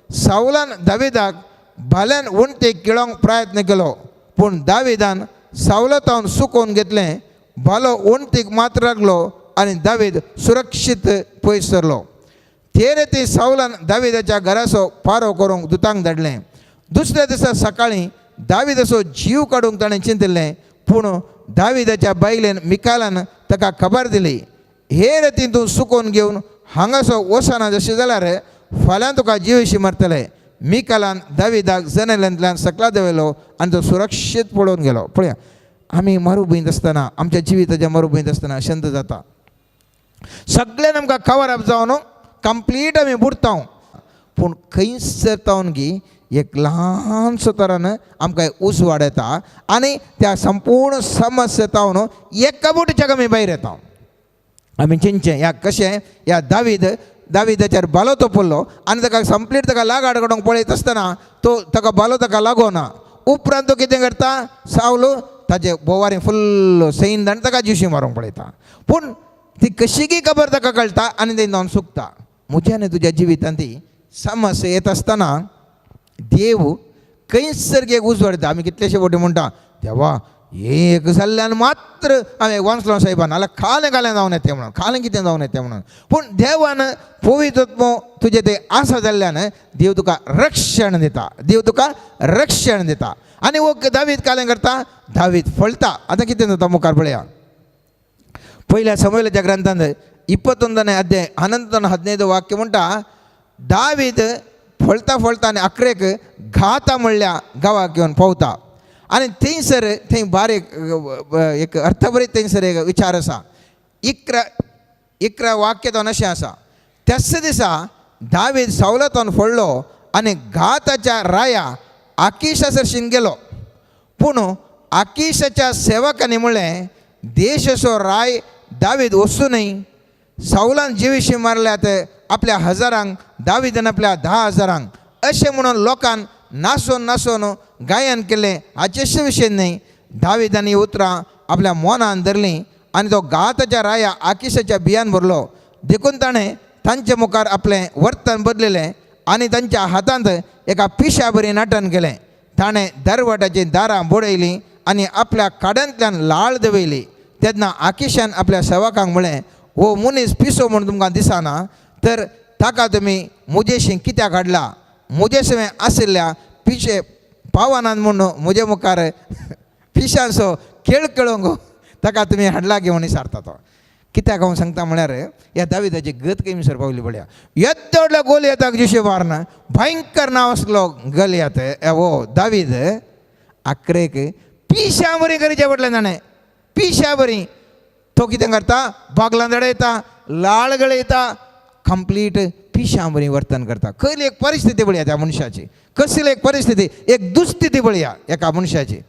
सावलान दाविदाक भाल्यान वणटीक किळोंक प्रयत्न केलो, पूण दाविदान सावला सुकोवन घेतलें. भालो वणटीक मात्र लागलो आनी दावीद सुरक्षीत पयस सरलो. ते रिती सावलान दाविदाच्या घराचो पारो करूंक दुतांक धाडलें. दुसऱ्या दिसा सकाळीं दाविदाचो जीव काडूंक ताणें चिंतिल्लें, पूण दाविदाच्या बायलेन मिकालान ताका खबर दिली, हे रितीन तूं सुकोवन घेवन हांगासो वचना जशें जाल्यार फाल्यां तुका जिवेशी मारतले. मिकालान दाविदाक जनेलांतल्यान सकला देंवयलो आनी तो सुरक्षीत पळोवन गेलो. पळया, आमी मरुभूंयत आसतना, आमच्या जिविताच्या मरुभूंयत आसतना शांत जाता. सगळ्यान आमकां कवर अप जावन कंप्लीट आमी बुडता, पूण खंयसर तावन गी एक ल्हानसो तरान आमकां उजवाड येता आनी त्या संपूर्ण समस्या तावन एका बोटीच्याक आमी भायर येता. आमी चिंतचें ह्या कशें ह्या दावीद दाविदाचेर भालो तो पडलो आनी ताका कंप्लीट ताका लागाड काडूंक पळयत आसतना तो ताका भालो ताका लागोना. उपरांत तो कितें करता, सावलो ताजे बोवारी फुल्ल सैन आनी ताका जिशी मारूंक पळयता, पूण ती कशीगी खबर ताका कळटा आनी ती जावन सुकता. म्हज्या आनी तुज्या जिवितांत ती समस्या येत आसतना देव खंयसर एक उजवाड दिता. आमी कितलेशे फावटी म्हणटा, देवा एक जाल्ल्यान मात्र हांवें वाचलो सायबा, नाल्यार खालें खालें जावन येतें म्हणून, खालें कितें जावन येतें म्हणून. पूण देवान पवित्रत्व तुजें तें आसा जाल्ल्यान देव तुका रक्षण दिता, देव तुका रक्षण दिता. आनी हो दावीद कालें करता, दावीद फळटा. आतां कितें जाता मुखार पळया. पयल्या समयलाच्या ग्रंथांत 21ನೇ अध्याय 11 15 वाक्य म्हणटा, दावीद फळता फळता आनी अकरेक घाता म्हणल्या गांवाक येवन पावता. आनी थंयसर थंय बारीक एक अर्थभरीत थंयसर एक विचार आसा. 11 11 वाक्य तो अशें आसा, त्याच दिसा दावीद सावलातून फळ्ळो आनी घाताच्या राया आकिशा सरशीन गेलो. पूण आकिशाच्या सेवकांनी म्हणलें, देशाचो राय दावीद वचूं न्हय. सावलान जिविशी मारल्यात आपल्या हजारांक, दावीदान आपल्या 10,000, अशें म्हणून लोकान नाचोन नाचोन गायन केलें. हाचेच विशय न्हय, दावीदान ही उतरां आपल्या मनान धरलीं आनी तो गाताच्या राया आकिशाच्या बियान भरलो. देखून ताणें तांचे मुखार आपलें वर्तन बदलिलें आनी तांच्या हातांत एका पिशा बरी नाटन केलें. ताणें दरवटाचीं दारां बुडयलीं आनी आपल्या काड्यांतल्यान लाळ देंवयली. तेन्ना आकिशान आपल्या सेवकांक म्हळें, हो मनीस पिसो म्हूण तुमकां दिसना तर ताका तुमी म्हजेशी कित्याक हाडला? म्हजे सवें आशिल्ल्या पिशे पावनात म्हूण म्हजे मुखार पिशांचो खेळ खेळोंक ताका तुमी हाडला घेवन विचारता तो. कित्याक हांव सांगता म्हळ्यार ह्या दाविदाची गत खंयसर पावली पळया. येद्दो व्हडलो गोलयाताक जिशे मारना भयंकर नांव आसलो गलयात हो दावीद आकरेक पिश्या बरी करचें पडलें ताणें, पिश्या बरी. तो कितें करता, बागलां दडयता, लाळ गळयता, कंप्लीट पिश्या बरी वर्तन करता. कसली एक परिस्थिती पळया त्या मनशाची, कसली एक परिस्थिती, एक दुस्थिती पळया एका मनशाची.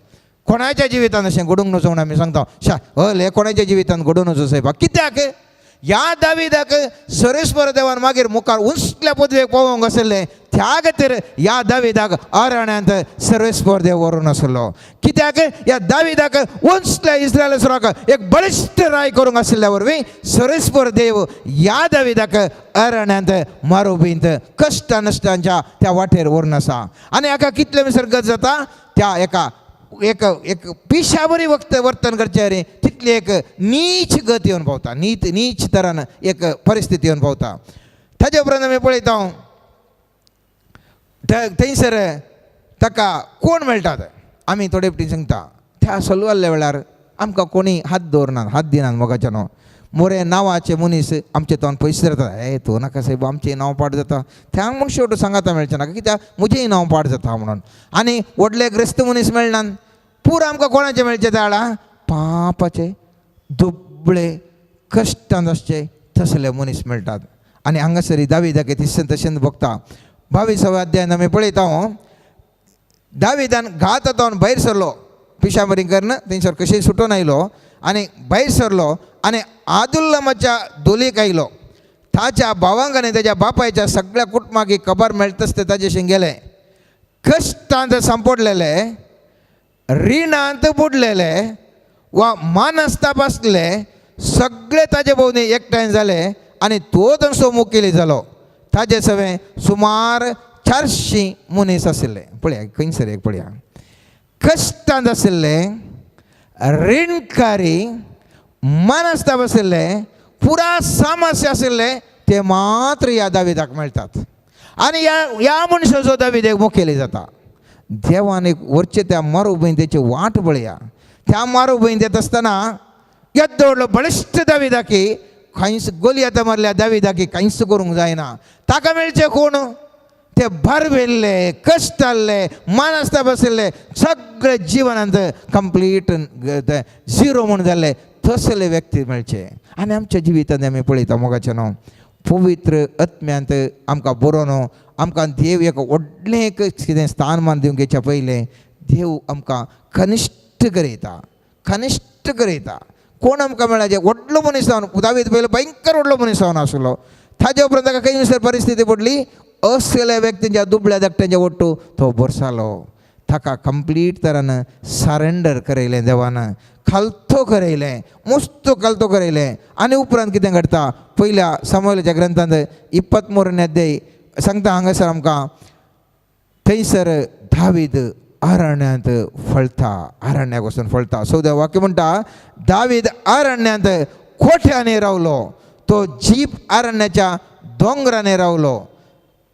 कोणाच्या जिवितान अशें घडूंक नजो म्हूण आमी सांगता. शा हय, कोणाच्या जिवितान घडूं नजो सायबा. कित्याक ह्या दाविदाक सरेश्वर देवान मागीर मुखार उंचल्या पदवेक पावोवंक आशिल्लें, त्या खातीर ह्या दाविदाक अरण्यांत सर्वेस्पर देव व्हरून आसलो. कित्याक ह्या दाविदाक उंचल्या इस्रायलाक एक बळिश्ट राय करूंक आशिल्ल्या वरवीं सर्वेस्पर देव ह्या दाविदाक अरण्यांत मारुबींत कश्ट नश्टांच्या त्या वाटेर व्हरून आसा. आनी हाका कितले मिसर गत जाता, त्या एका एक एक पिशाबरी वक्त वर्तन करचें रे, तितली एक नीच गत येवन पावता, नीच नीच तरान एक परिस्थिती येवन पावता. ताजे उपरांत आमी पळयता थंयसर ताका कोण मेळटात. आमी थोडे फावटी सांगता, त्या सलवाल्ल्या वेळार आमकां कोणी हात दवरनात, हात दिनात. मोगाच्यानो मोरे नांवाचे मनीस आमचे तोंड पयस जाता. ए तूं नाका सायब, आमचें नांव पाड जाता. त्या म्हूण शेवट सांगाता मेळचें नाका, कित्याक म्हजेंय नांव पाड जाता म्हणून. आनी व्हडले ग्रस्त मनीस मेळनात. पुरो आमकां कोणाचें मेळचें त्या पापाचे दुबळे कश्टान आसचे तसले मनीस मेळटात. आनी हांगासर दाविदाक तिसरें तशेंच भोगता. 22व्या अध्यायान आमी पळयता, दाविदान घात जावन भायर सरलो, पिशाबरी करून थंयसर कशें सुटून आयलो आनी भायर सरलो आनी आदुल्लमाच्या दोलीक आयलो. ताच्या भावांक आनी ताच्या बापायच्या सगळ्या कुटुंबाक ही खबर मेळटाच ते ताजेशी गेले. कश्टांत सांपडलेले, रिणांत बुडलेले वा मानस्ताप आसले सगळे ताजे भोंवतणी एकठांय जाले आनी तो तांचो मुखेली जालो. ताजे सवें सुमार 400 मनीस आशिल्ले. पळया खंयसर एक पळया, कश्टांत आशिल्ले, रिणकारी, मानस्ताप आशिल्ले, पुरा समस्या आशिल्ले ते मात्र ह्या दाविदाक मेळटात. आनी ह्या ह्या मनशाचो दावीद एक मुखेली जाता. देवान एक वरचे त्या मरुभूंय तेची वाट पळया. त्या मरुभूंयत येत आसतना येद्दो व्हडलो बळिश्ट दाविदाकी कांयच गोलयाता मारल्या दाविदाकी कांयच करूंक जायना. ताका मेळचें कोण? ते भरवेल्ले, कश्ट आहले, मानस्ताप आशिल्ले, सगळे जिवनांत कंप्लीट झिरो म्हूण जाल्ले तसले व्यक्ती मेळचे. आनी आमच्या जिवितांत आमी पळयता मोगाचें न्हू, पवित्र आत्म्यांत आमकां बरोवन आमकां देव एक व्हडलें एक कितें स्थानमान दिवंक घेवच्या पयलें देव आमकां कनिश्ट करयता, कनिश्ट करयता. कोण आमकां मेळ्ळा? व्हडलो मनीस जावन दावीद पयलो भयंकर व्हडलो मनीस जावन आसलो. ताजे उपरांत ताका खंयसर परिस्थिती पडली, असल्या व्यक्तींच्या दुबळ्या धाकट्यांच्या ಒಟ್ಟು तो भरसालो. ताका कंप्लीट तरान सरेंडर करयलें देवान, खालतो करयलें, मस्त खालतो करयलें. आनी उपरांत कितें घडटा, पयल्या सामुएलाच्या ग्रंथांत 23ನೇ अध्याय सांगता हांगासर आमकां, थंयसर दावीद अरण्यांत फळता, अरण्याक वचून फळता. 14 वाक्य म्हणटा, दावीद अरण्यांत कोठ्याने रावलो, तो जीप अरण्याच्या दोंगराने रावलो.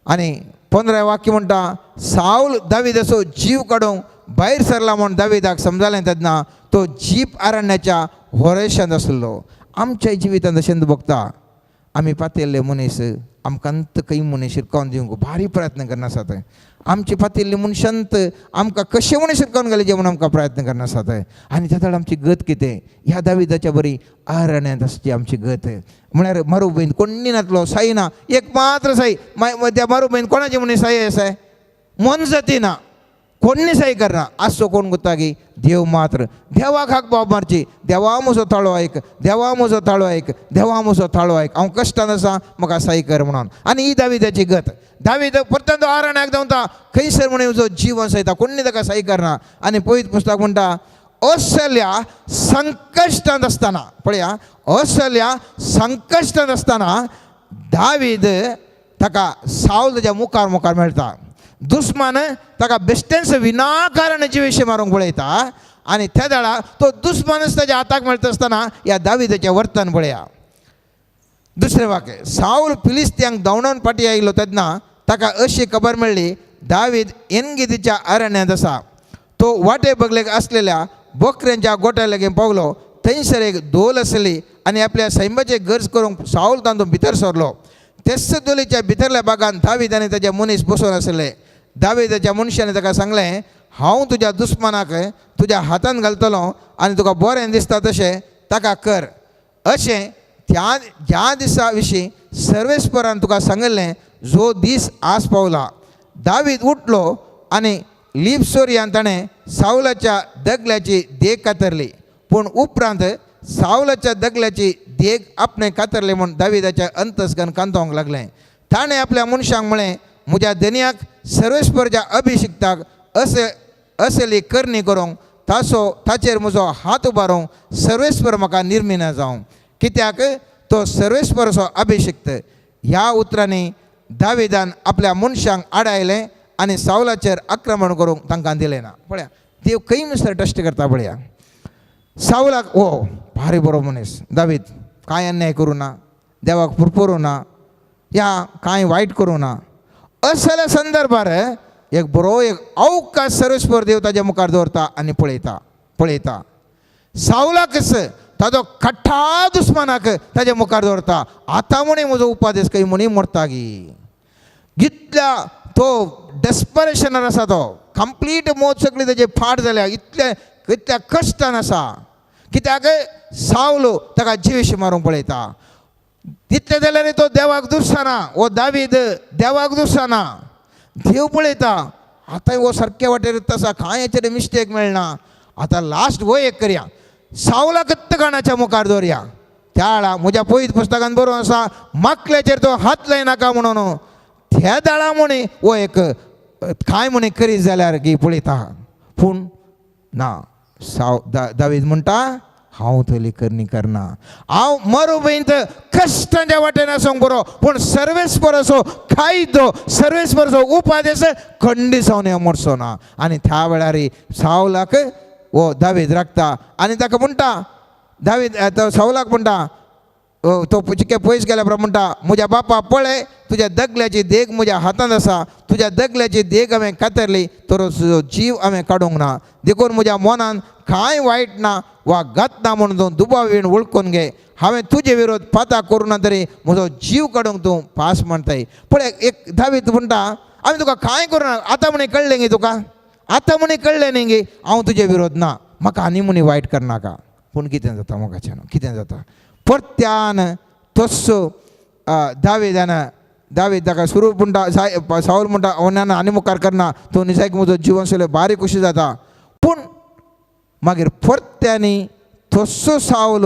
आनी 15 वाक्य म्हणटा, सावल दावीदाचो जीव काडूंक भायर सरला म्हूण दावीदाक समजालें तेन्ना तो जीप अरण्याच्या होरेशांत आसलो. आमच्या जिवितांत अशें भोगता, आमी पातिल्ले मनीस आमकां अंत खंय मनीस शिरकावन दिवंक भारी प्रयत्न करनासात. आमचे पातिल्ले मनशांत आमकां कशें म्हणून शिरकावन घालचें म्हणून आमकां प्रयत्न करनासात. आनी त्या आमची गत कितें, ह्या दाविदाच्या बरी अरण्यांत आसची आमची गत. म्हळ्यार मरुभूंयंत कोण्णी नातलो, साई ना, एक मात्र साई. त्या मरुभूंयंत कोणाची म्हणून साई आसा, मोनजाती ना, कोण्णी साई करना. आसचो कोण गुत्ता की देव मात्र. देवाक हाक बाब मारची, देवा म्हजो ताळो आयक, देवा म्हजो ताळो आयक, देवा म्हजो ताळो आयक, हांव कश्टान आसा, म्हाका साई कर म्हणून. आनी ही दाविदाची गत. दावीद परत्यान तो अरण्याक धांवता, खंयसर म्हणून म्हजो जीवन सयता, कोण्णी ताका साई करना. आनी पवित्र पुस्तक म्हणटा, असल्या संकश्टांत आसतना, पळया, असल्या संकश्टांत आसतना दावीद ताका सावल ताच्या मुखार मुखार मेळटा. दुस्मान ताका बेश्टेंच विनाकारण जिवेशे मारूंक पळयता आनी त्या वेळार तो दुस्मानच ताच्या हाताक मेळटा आसतना ह्या दाविदाचें वर्तन पळया. दुसरें वाक्य, सावल फिलिस्त्यांक धांवडावन फाटीं आयलो तेन्ना ताका अशी खबर मेळ्ळी, दावीद एनगिदीच्या अरण्यांत आसा. तो वाटे बगलेक आसलेल्या बोकऱ्यांच्या गोट्या लागीं पावलो. थंयसर एक दोल आसली आनी आपल्या सैमाचे गरज करूंक सावल तातूंत भितर सरलो. तेच दोलीच्या भितरल्या भागान दावीद आनी ताचे मनीस बसून आसले. दावीदाच्या मनशांनी ताका सांगलें, हांव तुज्या दुस्मानाक तुज्या हातान घालतलो आनी तुका बरें दिसता तशें ताका कर. अशें त्या ज्या दिसा विशीं सर्वेस्परान तुका सांगिल्लें, जो दीस आज पावला. दावीद उठलो आनी लिपसोरयान ताणें सावलाच्या दगल्याची देग कातरली. पूण उपरांत सावलाच्या दगल्याची देग आपणें कातरली म्हूण दाविदाच्या अंतस्कन कांतोवंक लागलें. ताणें आपल्या मनशांक म्हळें, म्हज्या धनयाक सर्वेस्परच्या अभिशिक्ताक असे असली करणी करूंक ताचो ताचेर म्हजो हात उबारूंक सर्वेस्पर म्हाका निर्मिना जावं, कित्याक तो सर्वेस्परचो अभिशिक्त. ह्या उतरांनी दाविदान आपल्या मनशांक आडायलें आनी सावलाचेर आक्रमण करूंक तांकां दिलें ना. पळया, देव खंय नुस्तें टेस्ट करता पळया. सावलाक हो भारी बरो मनीस दावीद, कांय अन्याय करूं ना, देवाक पुरपुरूं ना, या कांय वायट करूं ना. असल्या संदर्भार एक बरो एक अवकाश सर्वेस्पर देव ताज्या मुखार दवरता आनी पळयता पळयता. सावलाकच ताजो कठा दुस्मानाक ताज्या मुखार दवरता. आतां म्हणी म्हजो उपादेस खंय म्हणी मोडटा गी, इतल्या तो डेस्परेशनार आसा, तो कंप्लीट मोत सगळी ताजी फाट जाल्या, इतल्या इतल्या कश्टान आसा. कित्याक सावलो ताका जिवेशी मारूंक पळयता. तितलें जाल्यार तो देवाक दुसना, हो दावीद देवाक दुसना. देव पळयता, आतां हो सारके वाटेर आसा, कांय हाचेर मिस्टेक मेळना. आतां लास्ट हो एक करया, सावलाक कणाच्या मुखार दवरया. त्या वेळा म्हज्या पयत पुस्तकान बरोवन आसा, माकल्याचेर तो हात लायनाका म्हणून. त्या दाळा म्हणी हो एक कांय म्हणी करीत जाल्यार की पळयता. पूण ना, साव दावीद म्हणटा, हांव तली करणी करना, हांव मरुभूंयंत कश्टांच्या वाटेन आसूंक बरो, पूण सर्वेस्पराचो कायदो, सर्वेस्पराचो उपादेश खंडीत जावन मोडचो ना. आनी त्या वेळार सावलाक हो दावीद राखता आनी ताका म्हणटा, दावीद तो सावलाक म्हणटा, तो चिके पयस गेल्या उपरांत म्हणटा, म्हज्या बापा पळय, तुज्या दगल्याची देग म्हज्या हातांत आसा, तुज्या दगल्याची देग हांवें कातरली तर तुजो जीव हांवें काडूंक ना, देखून म्हज्या मनान कांय वायट ना वा घात ना म्हणून तूं दुबाव येवन वळखून घे. हांवें तुजे विरोध पाता करूं ना तरी म्हजो जीव काडूंक तूं पास म्हणटाय. पळय, एक दावीद म्हणटा, हांवें तुका कांय करूं ना, आतां म्हणे कळ्ळें गे तुका, आतां म्हणे कळ्ळें न्ही गे, हांव तुजे विरोध ना, म्हाका आनी म्हणी वायट करनाका. पूण कितें जाता मोगाच्यान, कितें जाता, परत्यान तस्सो दावेदान दावेद ताका सुरू म्हणटा, सावल म्हणटा, ओनान आनी मुखार करना, तूं निसायक म्हजो जिवन सगळें बारीक खुशी जाता. पूण मागीर परत्यांनी तस्सो सावल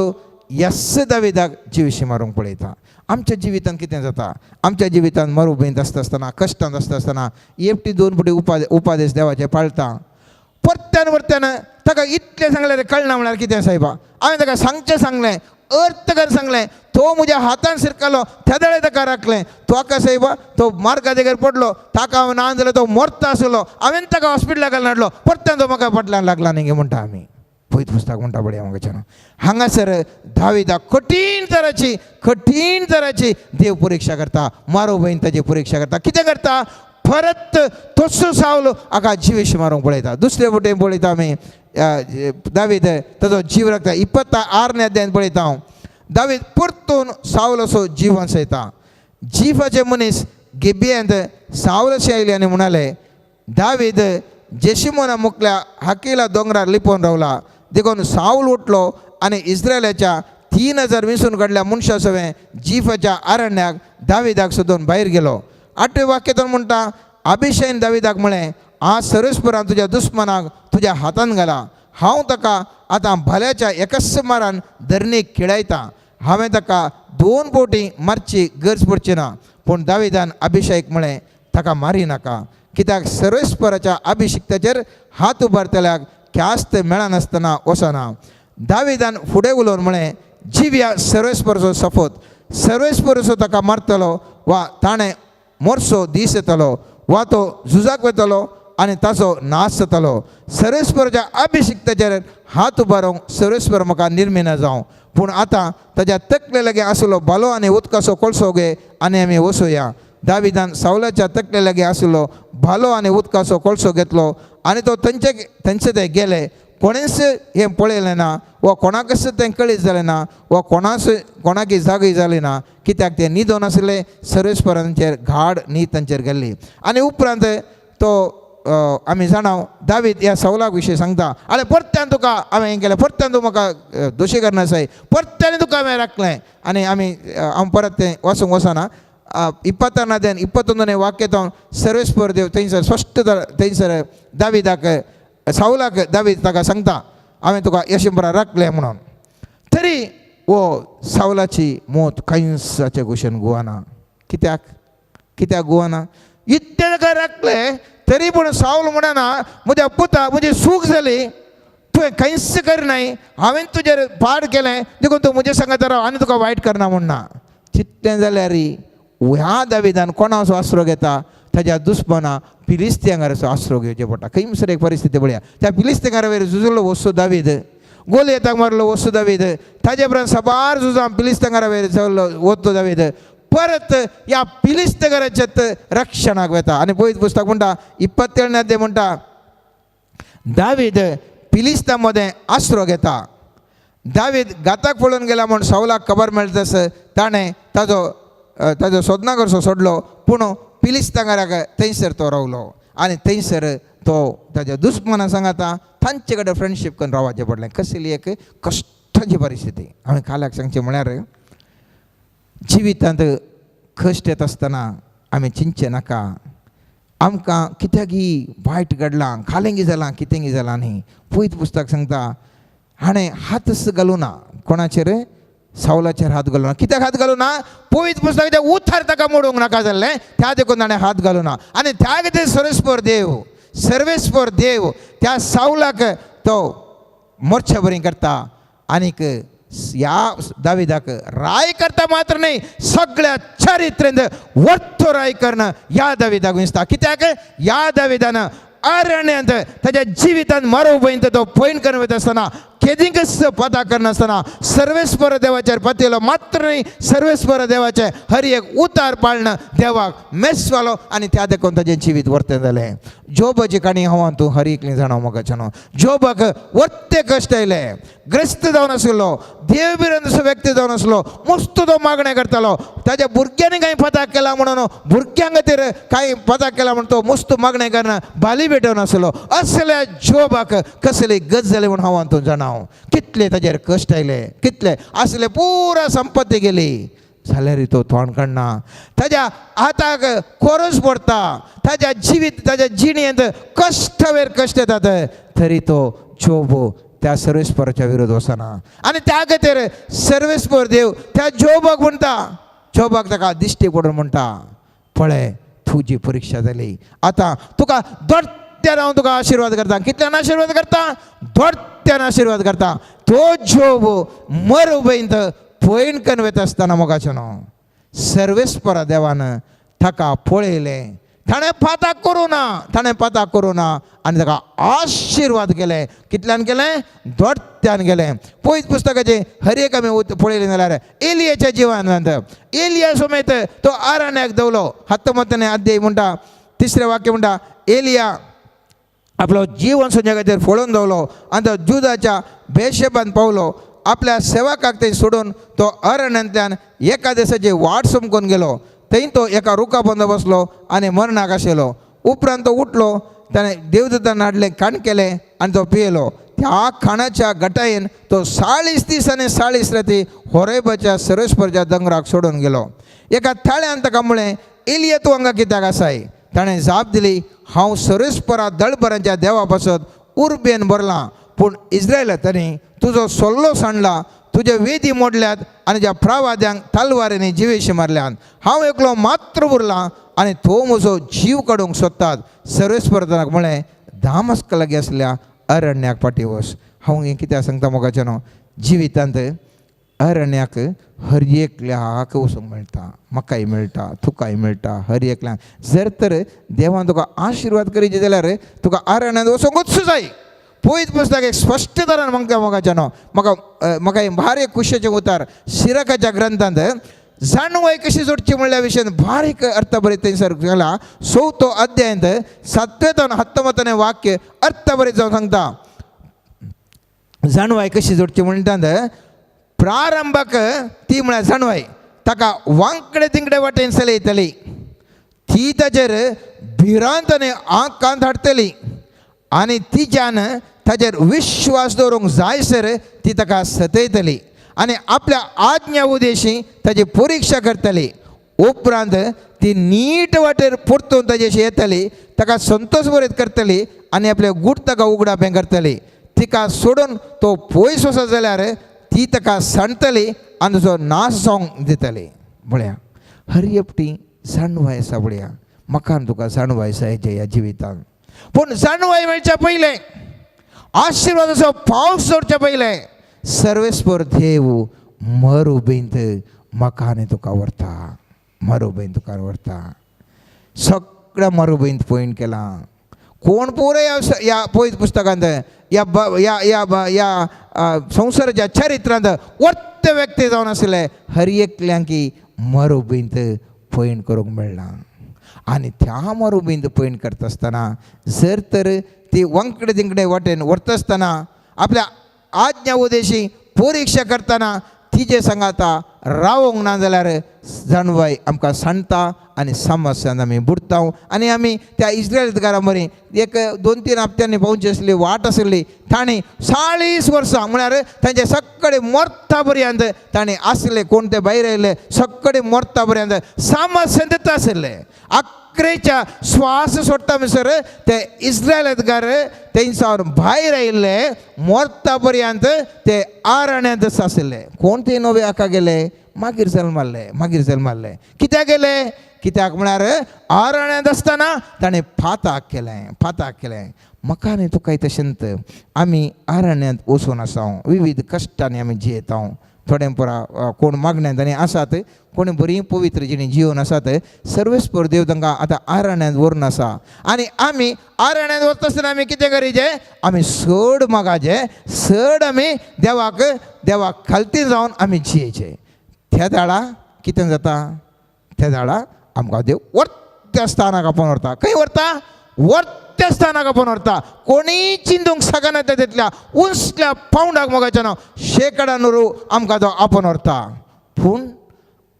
यस्स दावेदाक जिविशी मारूंक पळयता. आमच्या जिवितांत कितें जाता, आमच्या जिवितांत मरुभूंयंत आसता आसतना, कश्टांत आसता आसतना एकटी दोन फुटी उपादेश देवाचे पाळता. परत्यान परत्यान ताका इतलें सांगल्यार कळना म्हळ्यार कितें सायबा, हांवें ताका सांगचें सांगलें, अर्थ कर सांगलें, तो म्हज्या हातान शिरकलो तेदळे ताका राखलें. तो आका सायबा तो मार्गा देगेर पडलो, ताका हांवें ना जाल्यार तो मरता आसलो, हांवें ताका हॉस्पिटलाक घालून हाडलो, परत्यान तो म्हाका फाटल्यान लागला न्ही म्हणटा आमी. पयत पुस्तक म्हणटा पळया म्हाका. हांगासर दाविदाक कठीण तराची, कठीण तराची देव परिक्षा करता, मारो भयन ताजी परिक्षा करता. कितें करता? परत तसो सावलो हाका जिवेश मारूंक पळयता. दुसरे वटेन पळयता आमी दावीद ताजो जीव राखता. 26 अध्यायान पळयता हांव, दावीद परतून सावलाचो जीव वांचयता. जिफाचे मनीस गिबियांत सावलाशे आयले आनी म्हणाले, दावीद जेशिमोना मुखल्या हाकीला दोंगरार लिपोवन रावला. देखून सावल उठलो आनी इस्रायलाच्या 3000 विसून काडल्या मनशा सवें जिफाच्या अरण्याक दाविदाक सोदून भायर गेलो. 8वें वाक्य म्हणटा, अभिषेन दाविदाक म्हळें, आज सर्वेस्परान तुज्या दुस्मनाक तुज्या हातान घाला, हांव ताका आतां भाल्याच्या एकच मारान धरणीक खेळयता, हांवें ताका 2 बोटी मारची गरज पडची ना. पूण दाविदान अभिषेक म्हळें, ताका मारी नाका, कित्याक सर्वेस्पराच्या अभिषिक्ताचेर हात उबारतल्याक ख्यास्त मेळनासतना वचना. दाविदान फुडें उलोवन म्हळें, जिव्या सर्वेस्पराचो सफोत, सर्वेस्पराचो ताका मारतलो वा ताणें मोरसो दीस येतलो वा तो झुजाक वतलो आनी ताचो नाश जातलो. सर्वेस्पराच्या अभिषिक्ताचेर हात उबारूंक सर्वेस्पर म्हाका निर्मिना जावं. पूण आतां ताज्या तकले लागीं आसलो भालो आनी उदकाचो कोळसो घे आनी आमी वचुया. दाविदान सावलाच्या तकले लागीं आसलो भालो आनी उदकाचो कोळसो घेतलो आनी तो थंयचे थंयचे ते गेले. कोणेंच हें पळयलें ना वा कोणाकच तें कळीत जालें ना वा कोणाच कोणाकी जागय जाली ना, कित्याक ते न्हिदोन आसले. सर्वेस्परांचेर घाड न्हीद तांचेर गेल्ली. आनी उपरांत तो आमी जाणा दावीद ह्या सवलाक विशय सांगता, आनी परत्यान तुका हांवें हें केलें, परत्यान तूं म्हाका दोशी करनासाय, परत्यान तुका हांवें राखलें. आनी आमी हांव परत तें वचूंक वचना. 26 21 वाक्य तो सर्वेस्पर देव थंयसर स्पश्ट थंयसर दाविदाक सावलाक दावीद ताका सांगता, हांवें तुका यशंबरा राखलें म्हणून. तरी वो सावलाची मौत कांयच भशेन गुवाना. कित्याक कित्याक गुवाना? इतलें ताका राखलें तरी पूण सावल म्हणना म्हज्या पुता म्हजी सूख जाली, तुवें कांयच करनाय, हांवें तुजेर पाड केलें देखून तूं म्हजे सांगता राव आनी तुका वायट करना म्हणना. चिंतलें जाल्यार ह्या दाविदान कोणाचो आसरो घेता? ताज्या दुस्मना फिलिस्तियांगाराचो आसरो घेवचें पडटा. खंयसर एक परिस्थिती पळया, त्या फिलिस्तियांगारा वयर झुजलो वस्तू दावीद, गोलयताक मारलो वस्तू दावीद, ताजे उपरांत साबार झुजां फिलिस्तियांगारा वयर चल्लो वतो दावीद, परत ह्या फिलिस्तीकाराच्यात रक्षणाक वता. आनी पयत पुस्तक म्हणटा 27 अध्याय म्हणटा, दावीद फिलिस्ता मदें आसरो घेता. दावीद गाताक पळोवन गेला म्हूण सावलाक खबर मेळटा ताणें ताजो ताजो सोदना करचो सोडलो, पूण फिलिस्तांगाराक थंयसर तो रावलो आनी थंयसर तो ताज्या दुस्मना सांगाता तांचे कडेन फ्रेंडशीप करून रावचें पडलें. कसली एक कश्टाची परिस्थिती. हांवें काल्याक सांगचें म्हळ्यार जिवितांत कश्ट येता आसतना आमी चिंतचें नाका आमकां कित्याकी वायट घडलां, खालेंगी जालां, कितेंगी जालां न्ही. पयत पुस्तक सांगता हाणें हातच घालूं ना कोणाचेर, सावलाचेर हात घालूं ना. कित्याक हात घालूं ना? पवित्र पुस्तकाचे उतार ताका मोडूंक नाका जाल्लें, त्या देखून ताणें हात घालूं ना. आनी त्या खातीर सर्वेस्पर देव, सर्वेस्पर देव त्या सावलाक तो मोर्चा बरी करता आनीक ह्या दाविदाक राय करता मात्र न्ही, सगळ्या चरित्रेंत वर्थो राय करणं ह्या दाविदाक दिसता. कित्याक ह्या दाविदान अरण्यांत ताज्या जिवितांत मरो पयंत तो पयण करून वयता आसतना केदींकच पदा करनासतना सर्वेस्पर देवाचेर पतिलो मात्र न्ही, सर्वेस्पर देवाचें हर एक उतार पाळणं देवाक मेसवालो आनी त्या देखून ताजें जिवीत वर्तें जालें. जोबाची काणी हांव तूं हर एकली जाणा म्हाका न्हू. जोबाक वर्ते कश्ट आयले, ग्रस्त जावन आशिल्लो, देव भिरंत व्यक्ती जावन आसलो, मस्त तो मागणें करतालो. ताज्या भुरग्यांनी कांय पता केला म्हणून, भुरग्यां खातीर कांय पता केला म्हणून तो मस्त मागणें करना बाली भेटोवन आसलो. असल्या जोबाक कसली गज जाली म्हूण हांव तूं जाणा. कितले ताजेर कश्ट आयले, कितले असले पुरा संपत्ती गेली जाल्यार तो तोंड काडना, ताज्या हाताक कोरस पडटा, ताज्या जिवीत ताज्या जिणेंत कश्ट वयर कश्ट येतात तरी तो जोब त्या सर्वेस्पराच्या विरोध वचना. आनी त्या खातीर सर्वेस्पर देव त्या जोबाक म्हणटा, जोबाक ताका दिश्टी पडून म्हणटा, पळय तुजी परिक्षा जाली, आतां तुका दोट्ट्यान हांव तुका आशिर्वाद करता. कितल्यान आशिर्वाद करता? दोट्ट्यान आशिर्वाद करता. तो जोब मरबयंत पयण करून वता आसतना मोगाचें न्हू सर्वेस्परा देवान ताका पळयलें, ताणें पाताक करूं ना, ताणें पाताक करूं ना आनी ताका आशिर्वाद केले. कितल्यान केलें? दोट्ट्यान केलें. पयत पुस्तकाचें हर एक आमी पळयलें जाल्यार एलियाच्या जिवनांत एलिया समेत तो आरण्याक दवलो. हत्तमतने अध्याय म्हणटा, तिसरें वाक्य म्हणटा, एलिया आपलो जीवन सोदच्या खातीर फळोवन दवलो आनी तो जुदाच्या बेशेबान पावलो. आपल्या सेवकाक थंय सोडून तो अरण्यांतल्यान एका दिसाची वाट समकून गेलो. थंय तो एका रुखा पोंदा बसलो आनी मरणाक आशिल्लो. उपरांत तो उठलो, ताणें देवदूतान हाडलें खाण केलें आनी तो पियेलो. त्या खाणाच्या गटायेन तो 40 दीस आनी 40 राती होरेबाच्या सरस्परच्या दोंगराक सोडून गेलो. एका थाळ्यान ताका म्हळें, एलिया तूं हांगा कित्याक आसाय? ताणें जाप दिली, हांव सरस्परा दळबरांच्या देवा पासत उर्बेन भरलां, पूण इस्रायलांनी तुजो सोल्लो सांडला, तुजे वेदी मोडल्यात आनी ज्या प्रवाद्यांक तलवारींनी जिवेशी मारल्यात. हांव एकलो मात्र उरलां आनी तो म्हजो जीव काडूंक सोदतात. सर्वेस्पर ताका म्हळें, दामस्क लागीं आसल्या अरण्याक फाटीं वच. हांव हें कित्याक सांगता मोगाचें न्हू, जिवितांत अरण्याक हर एकल्याक वचूंक मेळटा, म्हाकाय मेळटा, तुकाय मेळटा, हर एकल्याक. जर तर देवान तुका आशिर्वाद करीत जाल्यार तुका अरण्यांत वचूंकूच जाय. पयत पुस्तक एक स्पश्ट तरान म्हाका मोगाचें न्हू, म्हाका म्हाका हें भारी खुशेचें उतार सिरकाच्या ग्रंथांत जाणवय कशी जोडची म्हणल्या विशयान बारीक अर्थ बरें थंयसर गेला. चवथो अध्यायांत सातवें हत्तमतने वाक्य अर्थ बरें जावन सांगता जाणवाय कशी जोडची म्हणटात. प्रारंभाक ती म्हळ्यार जाणवाय ताका वांकडे तिंकडे वाटेन चलयतली, ती ताचेर भिरांत आनी आकांत हाडटली आनी तिच्यान ताचेर विश्वास दवरूंक जायसर ती ताका सतयतली आनी आपल्या आज्ञा उदेशी ताची परिक्षा करतली. उपरांत ती नीट वाटेर परतून ताजेशी येतली, ताका संतोश बरेत करतली आनी आपले गूट ताका उगडापें करतली. तिका सोडून तो पयस वचत जाल्यार ती ताका सांडटली आनी तुजो नाश जावंक दितली. म्हळ्या हर एकटी जाणवाय आसा. पळया म्हाका आनी तुका जाणवाय आसा हेच्या ह्या जिवितान. पूण जाणवाय मेळच्या पयलें, आशिर्वादाचो पावस जोडच्या पयलें सर्वेस्पर देव मरुबींत म्हाका आनी तुका व्हरता, मरुबींत तुका व्हरता. सगळ्या मरुबींत पयण केलां. कोण पुरे ह्या पयत पुस्तकांत ह्या ह्या ह्या ह्या संवसाराच्या चरित्रांत वर्त व्यक्ती जावन आसले हर एकल्यांकी मरुबींत पयण करूंक मेळ्ळां. आनी त्या मरुबींत पयण करता आसतना जर तर ती वांकडे तिंकडे वाटेन व्हरता आसतना आपल्या आज्ञा उदेशी परिक्षा करतना तिजे सांगाता रावोंक ना जाल्यार जाणवाय आमकां सांडटा आनी समस्यान आमी बुडटा. आनी आमी त्या इस्रायलकारां मरी एक 2-3 हप्त्यांनी पावची आसली वाट आसली, तांणी 40 वर्सां म्हळ्यार तांचे सगळे मरता पर्यंत तांणी आसले, कोण ते भायर आयले सगळे मरता पर्यंत समस्यांतच आशिल्ले. अकरेच्या श्वास सोडटा म्हणसर ते इस्रायलकार तेंच्यावर भायर आयिल्ले, मरता पर्यंत ते आरण्यांतच आशिल्ले. कोण ते नवे आका गेले, मागीर जल्माल्ले, मागीर जल्माल्ले. कित्याक गेले? कित्याक म्हळ्यार आरण्यांत आसतना ताणें पाताक केलें, पाताक केलें. म्हाका आनी तुकाय तशेंच आमी आरण्यांत वचून आसा, विविध कश्टांनी आमी जियेता. थोडे पुरा कोण मागण्यांत आनी आसात, कोणी बरी पवित्र जिणी जिवन आसात. सर्वेस्पर देव तांकां आतां आरण्यांत व्हरून आसा. आनी आमी आरण्यांत वता आसतना आमी कितें करीचें? आमी चड मागाचें, चड आमी देवाक देवाक खालती जावन आमी जियेचें. त्या दाडा कितें जाता? त्या दाडा आमकां देव वर्त्या स्थानाक आपोवन व्हरता. खंय व्हरता? वर्त्या स्थानाक आपोवन व्हरता. कोणीय चिंतूंक शकना तितल्या उंचल्या पावंडाक मोगाचें नांव शेकडानुरू आमकां तो आपोवन व्हरता. पूण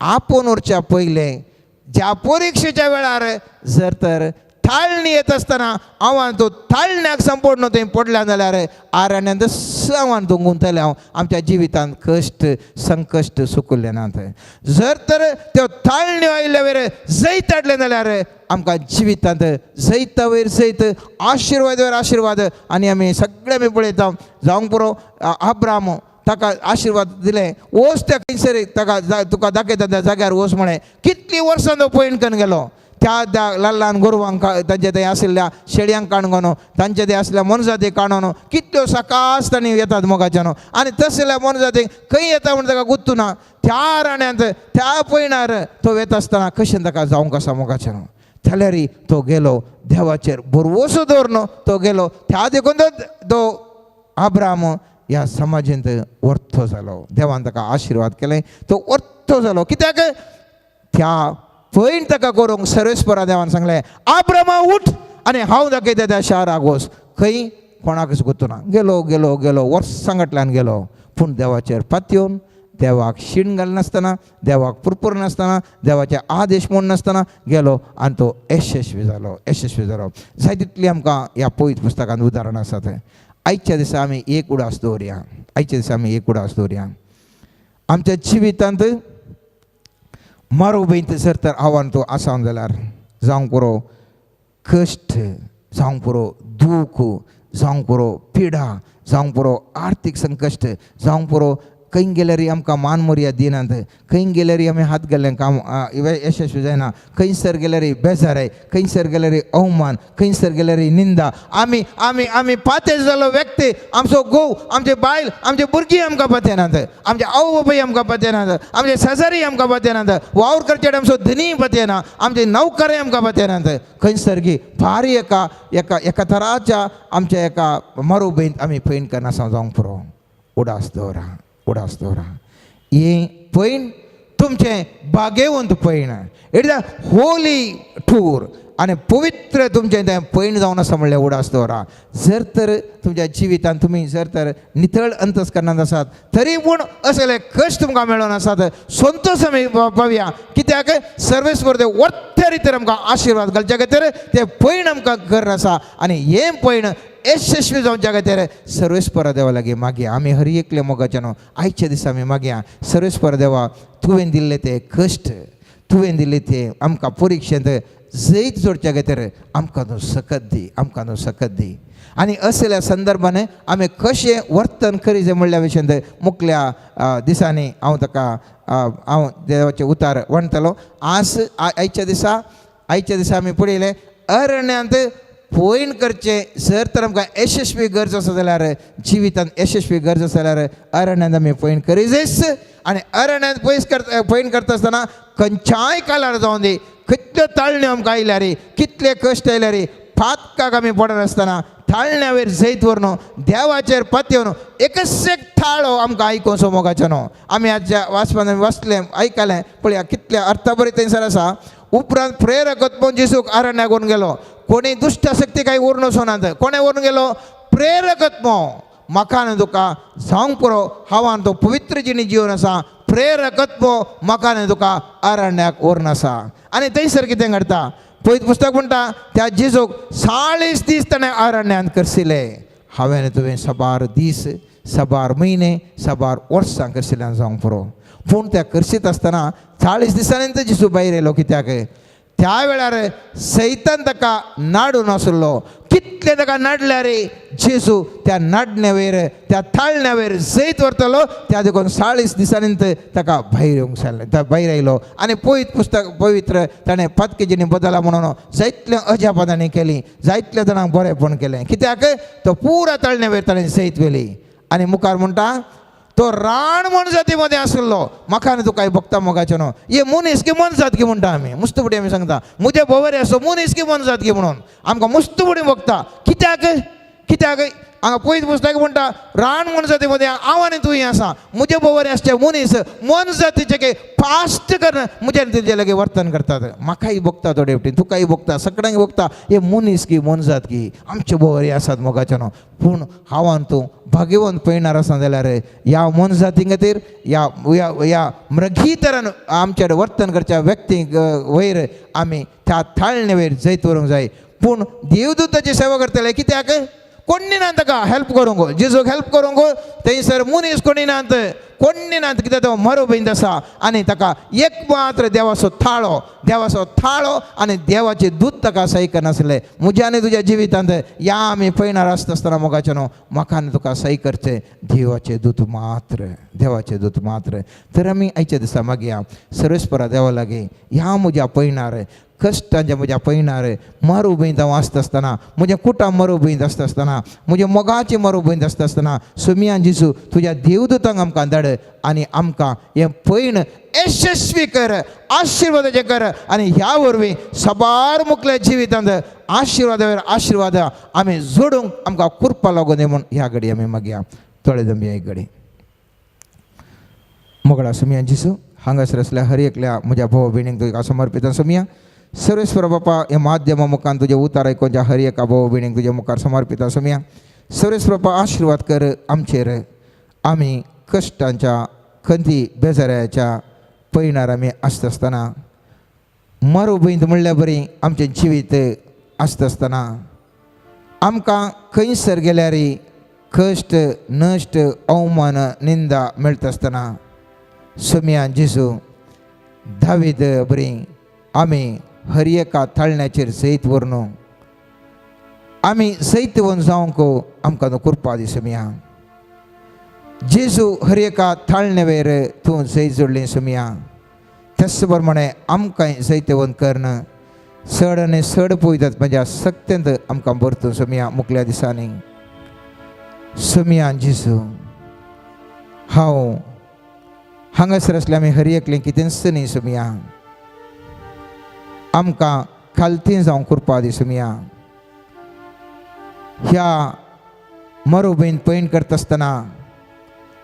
आपोवन व्हरच्या पयलें ज्या परिक्षेच्या वेळार जर तर ताळणी येत आसतना हांव तूं ताळण्याक संपूर्ण थंय पडल्या जाल्यार आरण्यांत हांव तूं गुंतलें. हांव आमच्या जिवितांत कश्ट संकश्ट सुकुल्ले नात. जर तर त्यो ताळण्यो आयिल्ल्या वयर जैत हाडलें जाल्यार आमकां जिवितांत जैता वयर जैत, आशिर्वाद वयर आशिर्वाद. आनी आमी सगळे आमी पळयता जावंक पुरो अब्राम ताका आशिर्वाद दिले, वच त्या खंयसर ताका तुका दाखयता त्या जाग्यार वच म्हळें. कितलीं वर्सां तो पयण करून गेलो. त्या ल्हान ल्हान गोरवांक तांचे थंय आशिल्ल्या शेळयांक काणून तांचे थंय आशिल्ल्या मोनजाती काणून कितल्यो सकास तांणी येतात मोगाच्यानो. आनी तसल्या मोनजातीक खंय येता म्हण ताका गुत्तू ना. त्या राण्यांत त्या पयणार तो वेता आसतना कशें ताका जावंक आसा मोगाच्यानो. जाल्यार तो गेलो देवाचेर भरवसो दवरून तो गेलो. त्या देखून तो आब्राम ह्या समाजेंत वर्थ जालो. देवान ताका आशिर्वाद केले, तो वर्थ जालो. कित्याक त्या पयण ताका करूंक सर्वेस्परा देवान सांगलें, आब्रामा उठ आनी हांव दाखयता त्या शाराक वच. खंय कोणाकच गुत्तू ना. गेलो गेलो गेलो वर्सां फाटल्यान गेलो, पूण देवाचेर पातयेवन देवाक शीण घालनासतना, देवाक पुरपूर नासतना, देवाचे आदेश म्हूण नासतना गेलो आनी तो यशस्वी जालो, यशस्वी जालो. जाय तितली आमकां ह्या पवित्र पुस्तकांत उदाहरणां आसात. आयच्या दिसा आमी एक उडास दवरया, आयच्या दिसा आमी एक उडास दवरया. आमच्या जिवितांत मरुभूंयत जर तर आव्हान तो आसा जाल्यार जावंक पुरो कश्ट, जावंक पुरो दूख, जावंक पुरो पिडा, जावंक पुरो आर्थीक संकश्ट, जावंक पुरो खंय गेल्यार आमकां मान मर्याद दिनात, खंय गेल्यार आमी हात गेल्लें काम यशस्वी जायना, खंयसर गेल्यार बेजाराय, खंयसर गेल्यार अवमान, खंयसर गेल्यार निंदा. आमी आमी आमी पातेज जालो व्यक्ती, आमचो घोव, आमचे बायल, आमचे भुरगीं आमकां पातेनात, आमचे आवय बापूय आमकां पातेनात, आमचे शेजारी आमकां पातेनात, वावर करचे आमचो धनी पातेना, आमचे नौकरय आमकां पातेनात. खंयसर गी भारी एका एका एका तराच्या आमच्या एका मरुभूंयत आमी पयण करना जावंक पुरो. उडास दवरा, उडास दवरा. हें पयण तुमचें भागेवंत पयण, it is a holy tour आनी पवित्र तुमचें तें पयण जावन आसा म्हणलें उडास दवरा. जर तर तुमच्या जिवितांत तुमी जर तर नितळ अंतस्करणांत आसात तरी पूण असले कश्ट तुमकां मेळोन आसात, संतोश आमी पावया. कित्याक सर्वेस्पर ते वर्त्या रितीन आमकां आशिर्वाद घालच्या खातीर तें पयण आमकां गरज आसा. आनी हें पयण यशस्वी जावच्या खातीर सर्वेस्पर देवा लागीं मागया. आमी हर एकले मोगाच्या न्हू आयच्या दिसा आमी मागया, सर्वेस्पर देवा तुवें दिल्ले ते कश्ट, तुवें दिल्ले ते आमकां परिक्षेंत जैत जोडच्या खातीर आमकां तूं सकत दी, आमकां तूं सकत दी. आनी असल्या संदर्भान आमी कशें वर्तन करी जाय म्हणल्या विशयांत मुखल्या दिसांनी हांव ताका हांव देवाचें उतार वणटलो. आज आयच्या दिसा, आयच्या दिसा आमी पळयलें अरण्यांत पयण करचें. जर तर आमकां यशस्वी गरज आसा जाल्यार, जिवितांत यशस्वी गरज आसा जाल्यार अरण्यांत आमी पयण करी जायच. आनी अरण्यांत पयस करता पयण करता आसतना खंयच्याय काळार जावं दी, कितल्यो ताळण्यो आमकां आयल्यार, कितले कश्ट आयल्यार, पातकाक आमी पडनासतना ताळण्या वयर जैत व्हरून देवाचेर पातयेवन एकच एक थाळो आमकां आयकोसो मोगाचो न्हू. आमी आजच्या वाचपान आमी वाचलें, आयकलें, पळया कितल्या अर्थाबरी थंयसर आसा. उपरांत प्रेरक जेजूक अरण्याक व्हरून गेलो. कोणी दुश्ट शक्ती कांय व्हरून वचोनात. कोणें व्हरून गेलो? प्रेरकत्म. म्हाका आनी तुका जावंक पुरो हांव आनी तो पवित्र जिणी जिवन आसा. प्रेरकत्व म्हाका आनी तुका अरण्याक व्हरून आसा. आनी थंयसर कितें घडटा? पवित्र पुस्तक म्हणटा त्या जेजूक 40 दीस ताणें अरण्यांत करसिले. हांवें तुवें साबार दीस, साबार म्हयने, साबार वर्सां करसिल्यान जावंक पुरो. पूण त्या करसीत आसतना 40 दिसांनी जेजू भायर येयलो. कित्याक? त्या वेळार सैतान ताका नाडून आसलो. कितले ताका नाडल्यार जेजू त्या नाडण्या वयर, त्या ताळण्या वयर जैत व्हरतलो. त्या देखून 40 दिसांनी ताका भायर येवंक सांगलें, त्या भायर आयलो. आनी पवित्र पुस्तक पवित्र ताणें पातकेजीनी बदला म्हणून जायतले अजापां ताणें केली, जायतल्या जाणांक बरेंपण केलें. कित्याक? तो पुरा ताळण्या वयर ताणें जैत व्हेली. आनी मुखार म्हणटा तो रान मनजाती मदें आसलो. म्हाका आनी तुका भोगता मोगाचें न्हू. हे मनीस की मनजात की म्हणटा आमी मुस्त फुडें आमी सांगता म्हज्या भोंवर आसो मनीस की मनजात की म्हणून आमकां मुस्त फुडें भोगता. कित्याक? कित्याक हांगा पयत पुस्तक म्हणटा रान मनजाती मदें हांव आनी तूं आसा. म्हज्या भोंवर आसचे मनीस मनजातीचे की फास्ट कर म्हज्या आनी तुजे लागीं वर्तन करतात. म्हाकाय भोगता थोडे फावटी, तुकाय भोगता, सगळ्यांक भोगता. हे मनीस की मनजात की आमचे भोंवर आसात मोगाचें न्हू. पूण हांव आनी तूं भाग्यवंत पळयणार आसा जाल्यार ह्या मनजाती खातीर ह्या ह्या ह्या मृगीतरान आमच्या वर्तन करच्या व्यक्तींक वयर आमी त्या थाळणे वयर जैत व्हरूंक जाय. पूण देवदूताची सेवा करतले. कित्याक? कोणी ना ताका हेल्प करूंक, जेजूक हेल्प करूंक थंयसर मनीस कोणी नात, कोणी नात. कित्याक? तो मरुभूंयत आसा आनी ताका एक मात्र देवाचो थाळो, देवाचो थाळो आनी देवाचें दूत ताका सही करनासलें. म्हज्या आनी तुज्या जिवितांत ह्या आमी पळयणार आसता आसतना मोगाचें न्हू, म्हाका आनी तुका सही करचें देवाचें दूत मात्र, देवाचें दूत मात्र. तर आमी आयच्या दिसा मागया सर्वेस्परा देवा लागीं ह्या म्हज्या पळयणार कश्टांच्या म्हज्या पयणार मरुभूंयत हांव आसता आसतना, म्हज्या कुटां मरुभूंयत आसता आसतना, म्हज्या मोगाचे मरुभूंयत आसता आसतना सुमिया जेजू तुज्या देवदूतांक आमकां धाड आनी आमकां हें पयण यशस्वी कर, आशिर्वादाचें कर आनी ह्या वरवीं साबार मुखल्या जिवितांत आशिर्वादा वयर आशिर्वाद आमी जोडूंक आमकां कृपा लागून दी म्हूण ह्या घडी आमी मागया. तोळे दमया एक घडी. मोगळा सुमिया जेजू, हांगासर आसल्या हर एकल्या म्हज्या भाव भयणींक तुका समर्पित सुमिया. सर्वेस्वर बापा, ह्या माध्यमा मुखान तुजें उतार आयकोनच्या हर एका भाव भयणींक तुज्या मुखार समर्पित सुमिया. सर्वेस्वर बापा, आशिर्वाद कर आमचेर. आमी कश्टांच्या खंती बेजाराच्या पयणार आमी आसता आसतना, मरुभूंयत म्हणल्या बरी आमचें जिवीत आसता आसतना, आमकां खंयसर गेल्यार कश्ट, नश्ट, अवमान, निंदा मेळटा आसतना सुमिया जेजू, दावीद बरी आमी हर एका ताळण्याचेर जैत व्हरून आमी जैतवंत जावंक आमकां तूं कृपा दी सुमिया. जेजू, हर एका ताळणे वयर तूं जैत जोडली सुमिया, त्याच प्रमाणे आमकां जैतवंत करून चड आनी चड पळयतात म्हज्या सक्त्यंत आमकां भरतूं सुमिया मुखल्या दिसांनी. सुमिया जेजू, हांव हांगासर आसल्यार आमी हर एकलें कितेंच न्ही सुमिया, आमकां खालती जावंक कृपा दी सुमिया. ह्या मरुभूंयत पयण करता आसतना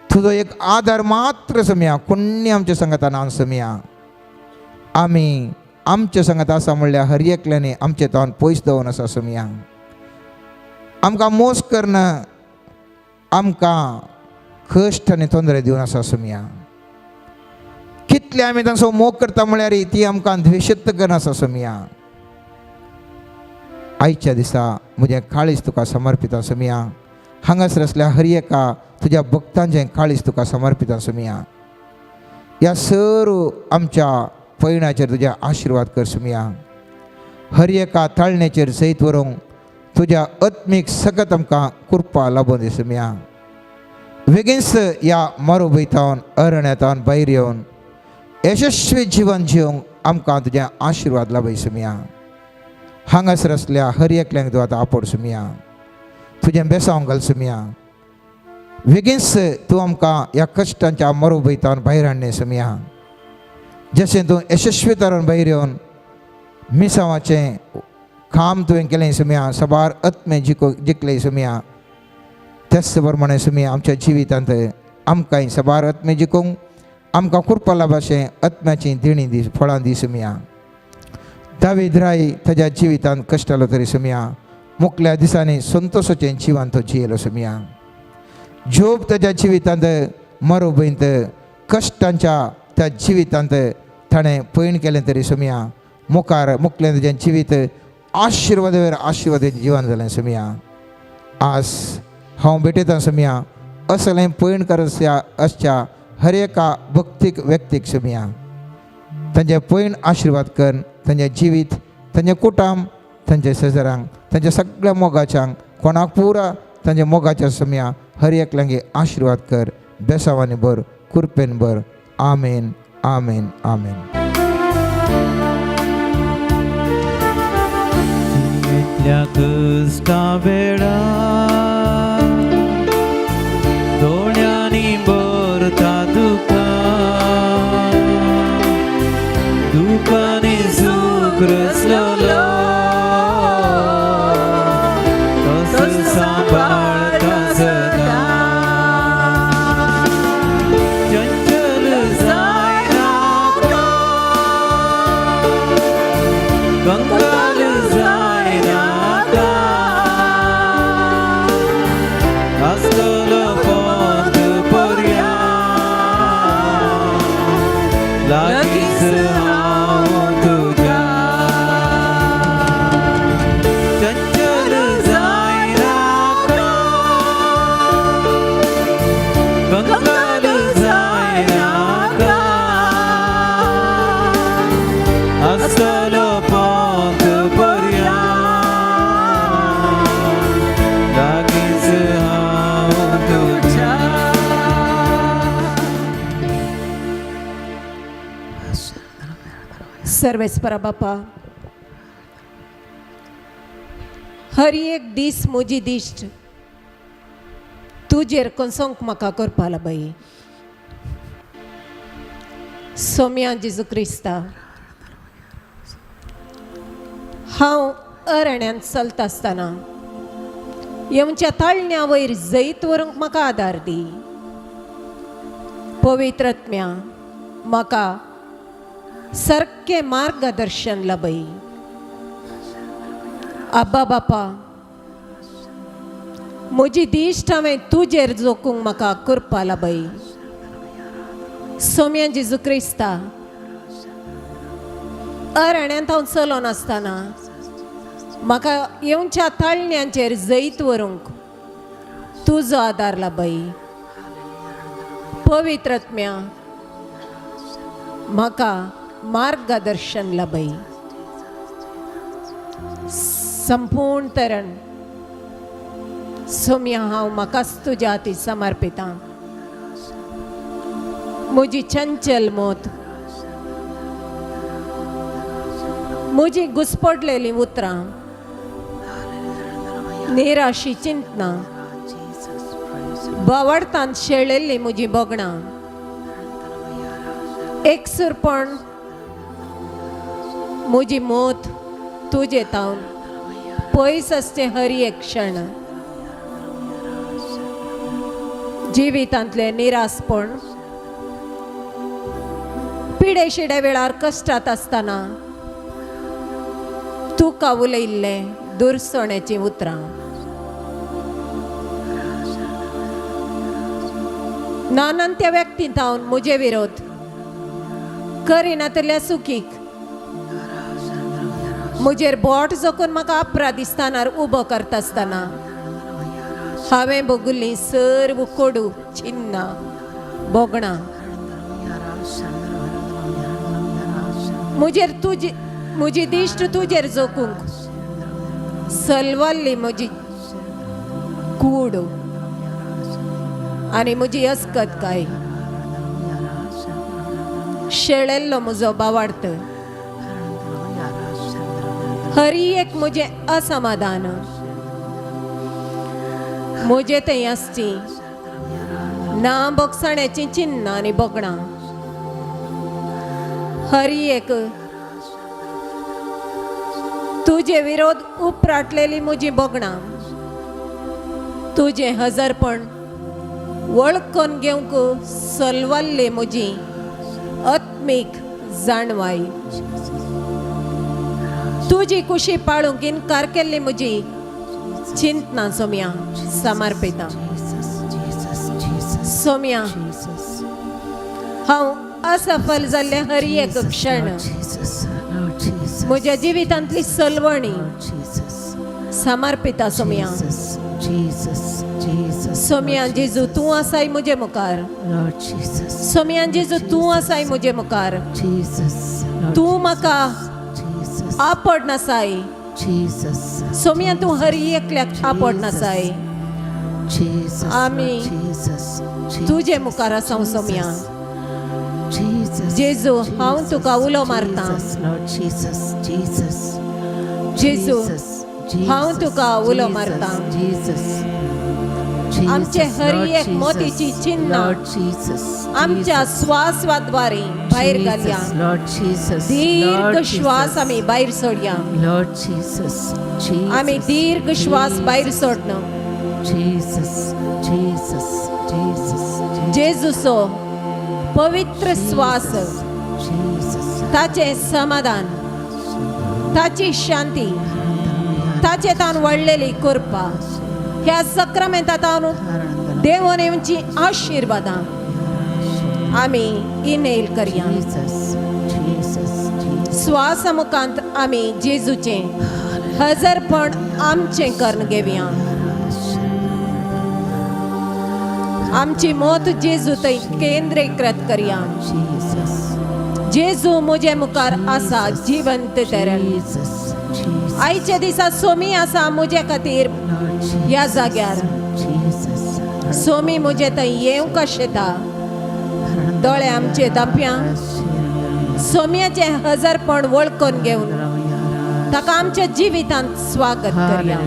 तुजो एक आदार मात्र सुमिया, कोण्णी आमच्या संगतान ना सुमिया. आमी आमच्या संगत आसा म्हणल्यार हर एकल्यांनी आमचे तावन पयस दवरून आसा सुमिया. आमकां मोस करन आमकां कश्ट आनी तोंदरे दिवन आसा सुमिया. कितले आमी तांचो मोग करता म्हळ्यार ती आमकां द्वेशत्त करून आसा सुमिया. आयच्या दिसा म्हजें काळीज तुका समर्पिता सुमिया. हांगासर आसल्या हर एका तुज्या भक्तांचें काळीज तुका समर्पिता सुमिया. ह्या सर्व आमच्या पयणाचेर तुज्या आशिर्वाद कर सुमिया. हर एका ताळण्याचेर जैत व्हरूंक तुज्या आत्मीक सकत आमकां कृपा लाबून दी सुमिया. बेगीनच ह्या मरुभूंयतावन अरण्यातावन भायर येवन यशस्वी जिवन जिवंक आमकां तुज्या आशिर्वाद लाबय सुमिया. हांगासर आसल्या हर एकल्यांक तूं आतां आपोड सुमिया, तुजें बेसांव घाल सुमिया. बेगीनच तूं आमकां ह्या कश्टांच्या मरुभूंयतावन भायर हाडणे सुमिया. जशें तूं यशस्वी तरेन भायर येवन मिसांवाचें काम तुवें केलें सुमिया, साबार आत्मे जिखले सुमिया, त्याच प्रमाणे सुमिया आमच्या जिवितांत आमकांय साबार आत्मे जिखूंक आमकां कृपा लाभाशें आत्म्याची देणी दी, फळां दी सुमिया. दावीद राय ताज्या जिवितांत कश्ट आलो तरी सुमिया, मुखल्या दिसांनी संतोशाचें जिवन तो जियेलो सुमिया. जोब ताज्या जिवितांत मरुभूंयत कश्टांच्या त्या जिवितांत ताणें पयण केलें तरी सुमिया, मुखार मुखलें ताजें जिवीत आशिर्वाद वयर आशिर्वाद जिवन जालें सुमिया. आज हांव भेटयतां सुमिया असलें पयण करच्या असच्या हर एका भक्तीक व्यक्तीक सुमिया. तांचे पयण आशिर्वाद कर, तांचें जिवीत, तांचें कुटुंब, तांच्या शेजाऱ्यांक, तांच्या सगळ्या मोगाच्यांक, कोणाक पुरा तांच्या मोगाच्या सुमिया हर एकल्यांक आशिर्वाद कर, बेसावांनी भर, कृपेन भर. आमेन, आमेन, आमेन. जिणेंतल्या कश्टा वेळार दोळ्यांनी भरता दुकां, दुकांनी सूख रचलो तसो सांबाळता सदां. चंचल जायनाका, कंगाल जायनाका, आसतलो पोंत पर्यां लागींच हांव तुज्या. चंचल जायनाका, कंगाल जायनाका, आसतलो पोंत पर्यां लागींच हांव तुज्या. सर्वेस्परा बापा, हर एक दीस म्हजी दिश्ट तुजेर कोसोंक म्हाका करपा बाई. सोम्या जेजू क्रिस्ता, हांव अरण्यांत चलता आसतना येवच्या ताळण्या वयर जैत व्हरूंक म्हाका आदार दी. पवित्रत्म्या म्हाका सारकें मार्गदर्शन लबय. आब्बा बापा, म्हजी दिश्ट हांवें तुजेर जोकूंक म्हाका कृपा लबय. सोम्या जेजू क्रिस्ता, अरण्यांत हांव चलोन आसतना म्हाका येवच्या ताळण्यांचेर जैत व्हरूंक तुजो आदार लाबय. पवित्रत्म्या म्हाका मार्गदर्शन लाबय. संपूर्ण तरण सोम्या हांव म्हाकाच तुज्या हाती समर्पितां. म्हजी चंचल मोत, म्हजी घुसपडलेलीं उतरां, निराशी चिंतना, बावडतान शेळेल्लीं म्हजीं भोगणां, एकसूरपण म्हजी मोत तुजे तावन पयस आसचें हर एक क्षण, जिवितांतलें निरासपण, पिडे शिडे वेळार कश्टांत आसतना तुका उलयल्लें दुरसोण्याचीं उतरां, नानान त्या व्यक्तींत हांव म्हजे विरोध करिनातल्या सुखीक म्हजेर बोट जोखून म्हाका अपराध दिसतानार उबो करता आसतना हांवें भोगुल्लीं सर्व कोडू चिन्नां भोगणां म्हजेर तुजी म्हजी दिश्ट तुजेर जोखूंक सलवाल्ली म्हजी कूड आनी म्हजी अस्कत काय शेळेल्लो म्हजो बावार्थ हरी एक म्हजें असमाधान म्हजें थंय आसची ना बोगसाण्याचीं चिन्नां आनी बोगणां हरी एक तुजे विरोध उपराटलेली म्हजी बोगणां तुजें हजरपण वळखून घेवंक सलवाल्ली म्हजी आत्मीक जाणवाय तुजी कुशी पाळूंक इनकार केल्ली म्हजी चिंतना सोम्या समर्पिता. सोम्या हांव असफल जाल्लें हर एक क्षण म्हज्या जिवितांतली सलवणी समर्पिता. सोम्या, सोम्या जेजू तूं आसाय म्हजे मुखार. सोम्या जेजू तूं आसाय म्हजे मुखार. तूं म्हाका आपड नासाय. सोम्या तूं हर एकल्याक आपड नासाय. आमी तुजे मुखार आसा सोम्या जेजू. हांव तुका उलो मारता. जेजू, हांव तुका उलो मारता. आमचे हर एक मोतीची चिन्ह आमच्या श्वासाद्वारे भायर घालया. दीर्घ श्वास आमी भायर सोडया. आमी दीर्घ श्वास भायर सोडणं जेजूचो पवित्र श्वास, ताचें समाधान, ताची शांती, ताचे तान वाडलेली कृपा, ह्या सक्रामेंता तावन देवोन येवची आशिर्वादां आमी इनेल करया. श्वास मुखांत आमी जेजूचें हजरपण आमचें करून घेवया. आमची मोत जेजू थंय केंद्रीकृत करया. जेजू म्हजे मुखार आसा जिवंत तरण. आयच्या दिसा सोमी आसा म्हजे खातीर ह्या जाग्यार. सोमी म्हजे थंय येवंक आशेता. दोळे आमचे दांप्यां सोम्याचें हजरपण वळखून घेवन ताका आमच्या जिवितांत स्वागत करया.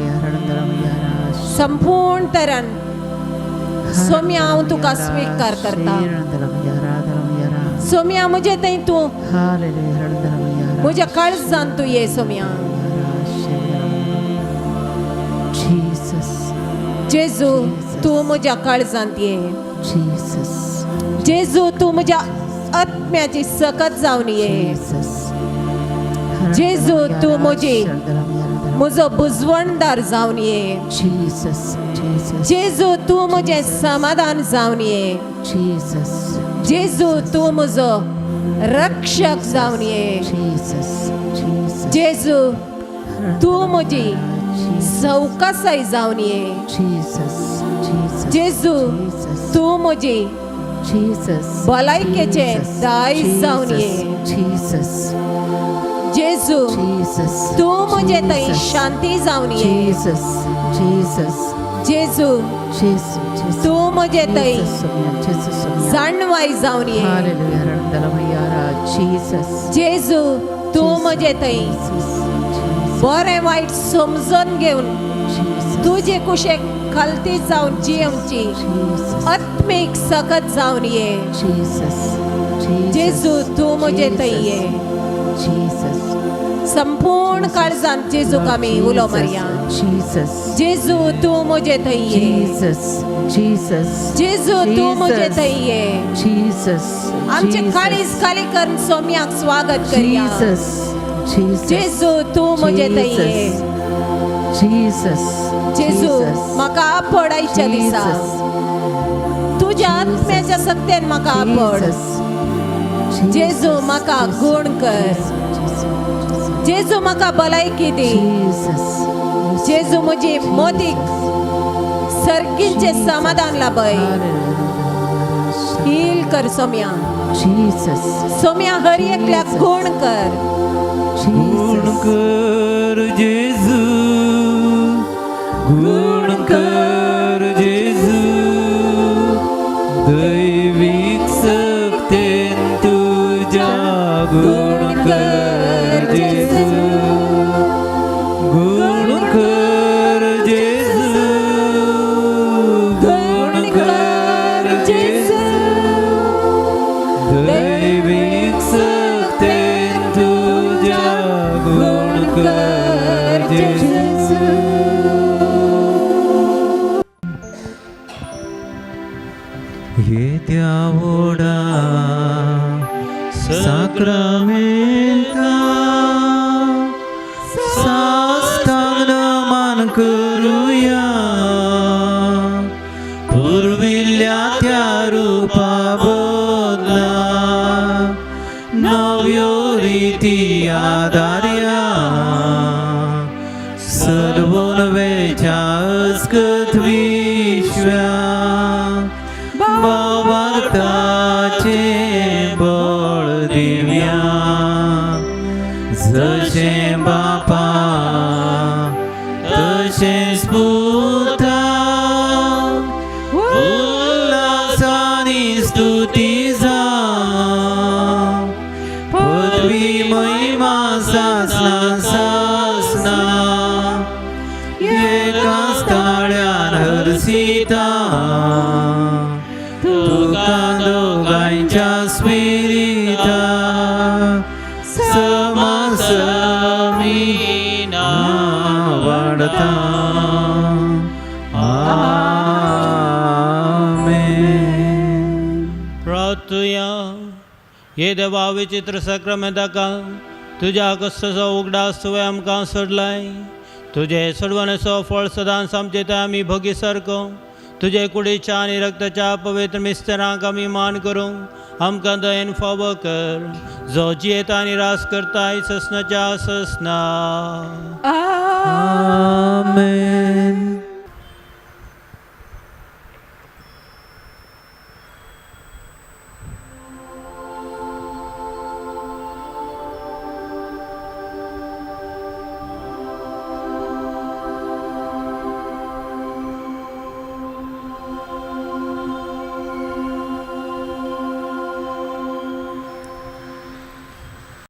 संपूर्ण तरान सोम्या हांव तुका स्विकार करता. सोम्या म्हजे थंय तूं म्हज्या काळजान तूं ये सोम्या. जेजू तूं म्हज्या काळजांत ये. जेजू तूं म्हज्या आत्म्याची सकत जावन ये. जेजू तूं म्हजी म्हजो बुजवणदार जावन ये. जेजू तूं म्हजें समाधान जावन ये. जेजू तूं म्हजो रक्षक जावन ये. जेजू तूं म्हजी सवकासाय जावन ये. जेजू तूं म्हजी भलायकेचें दायज जावन ये. जेजू तूं म्हजे थंय शांती जावन ये. जेजू तूं म्हजे थंय जाणवाय जावन ये. जेजू तूं म्हजे थंय बरें वायट समजून घेवन तुजे कुशेक खालती जावन जियेवची आत्मीक सकत जावन ये. जेजू तूं म्हजे थंय ये. संपूर्ण काळजान जेजूक आमी उलो मारया. जेजू तूं म्हजे थंय ये. जेजू तूं म्हजे थंय ये. आमचे काळीज खाली करून सोम्याक स्वागत करया. जेजू तूं म्हजे थंय ये. जेजू म्हाका आपड आयच्या दिसा तुज्या आत्म्याच्या सक्तेन म्हाका आपड. जेजू म्हाका गुण कर. जेजू म्हाका भलायकी दी. जेजू म्हजी मोदीक सर्गींचें समाधान लाभय. हील कर सोम्या. सोम्या हर एकल्याक गुण कर. गुण कर जेजू, गुण कर जेजू, दैवीक सक्तेन तुज्या गुण कर जेजू, गुण कर जेजू, गुण कर जेजू, दैवीक सक्तेन तुज्या गुण कर जेजू. येत्या वोडा साक्रामेंता साष्टांग नमन करूया, पुर्विल्ल्या त्या रुपा बदला नव्यो रिती आदार्या, सर्वोन वेच्या अस्कत विश्व्या भावार्थाचें बळ दिव्या, जशें बापा तशेंच पुता उल्हासानी स्तुती जावं, पदवी महिमा सासना सासना, एकाच ताळ्यान हरसिता तुका दोगांयच्या स्पिरिता समासमीना वाडता. आमेन. प्रार्थुया. हे देवा विचित्र साक्रामेंताका तुज्या कश्टाचो उगडास तुवें आमकां सोडलाय. तुजे सोडवणेचो फळ सदांच आमचे थंय आमी भोगी सारको तुजे कुडीच्या आनी रक्ताच्या पवित्र मिस्तरांक आमी मान करूं आमकां दयेन फावो कर, जो जियेता आनी रास करताय ससनाच्या ससना. आमेन.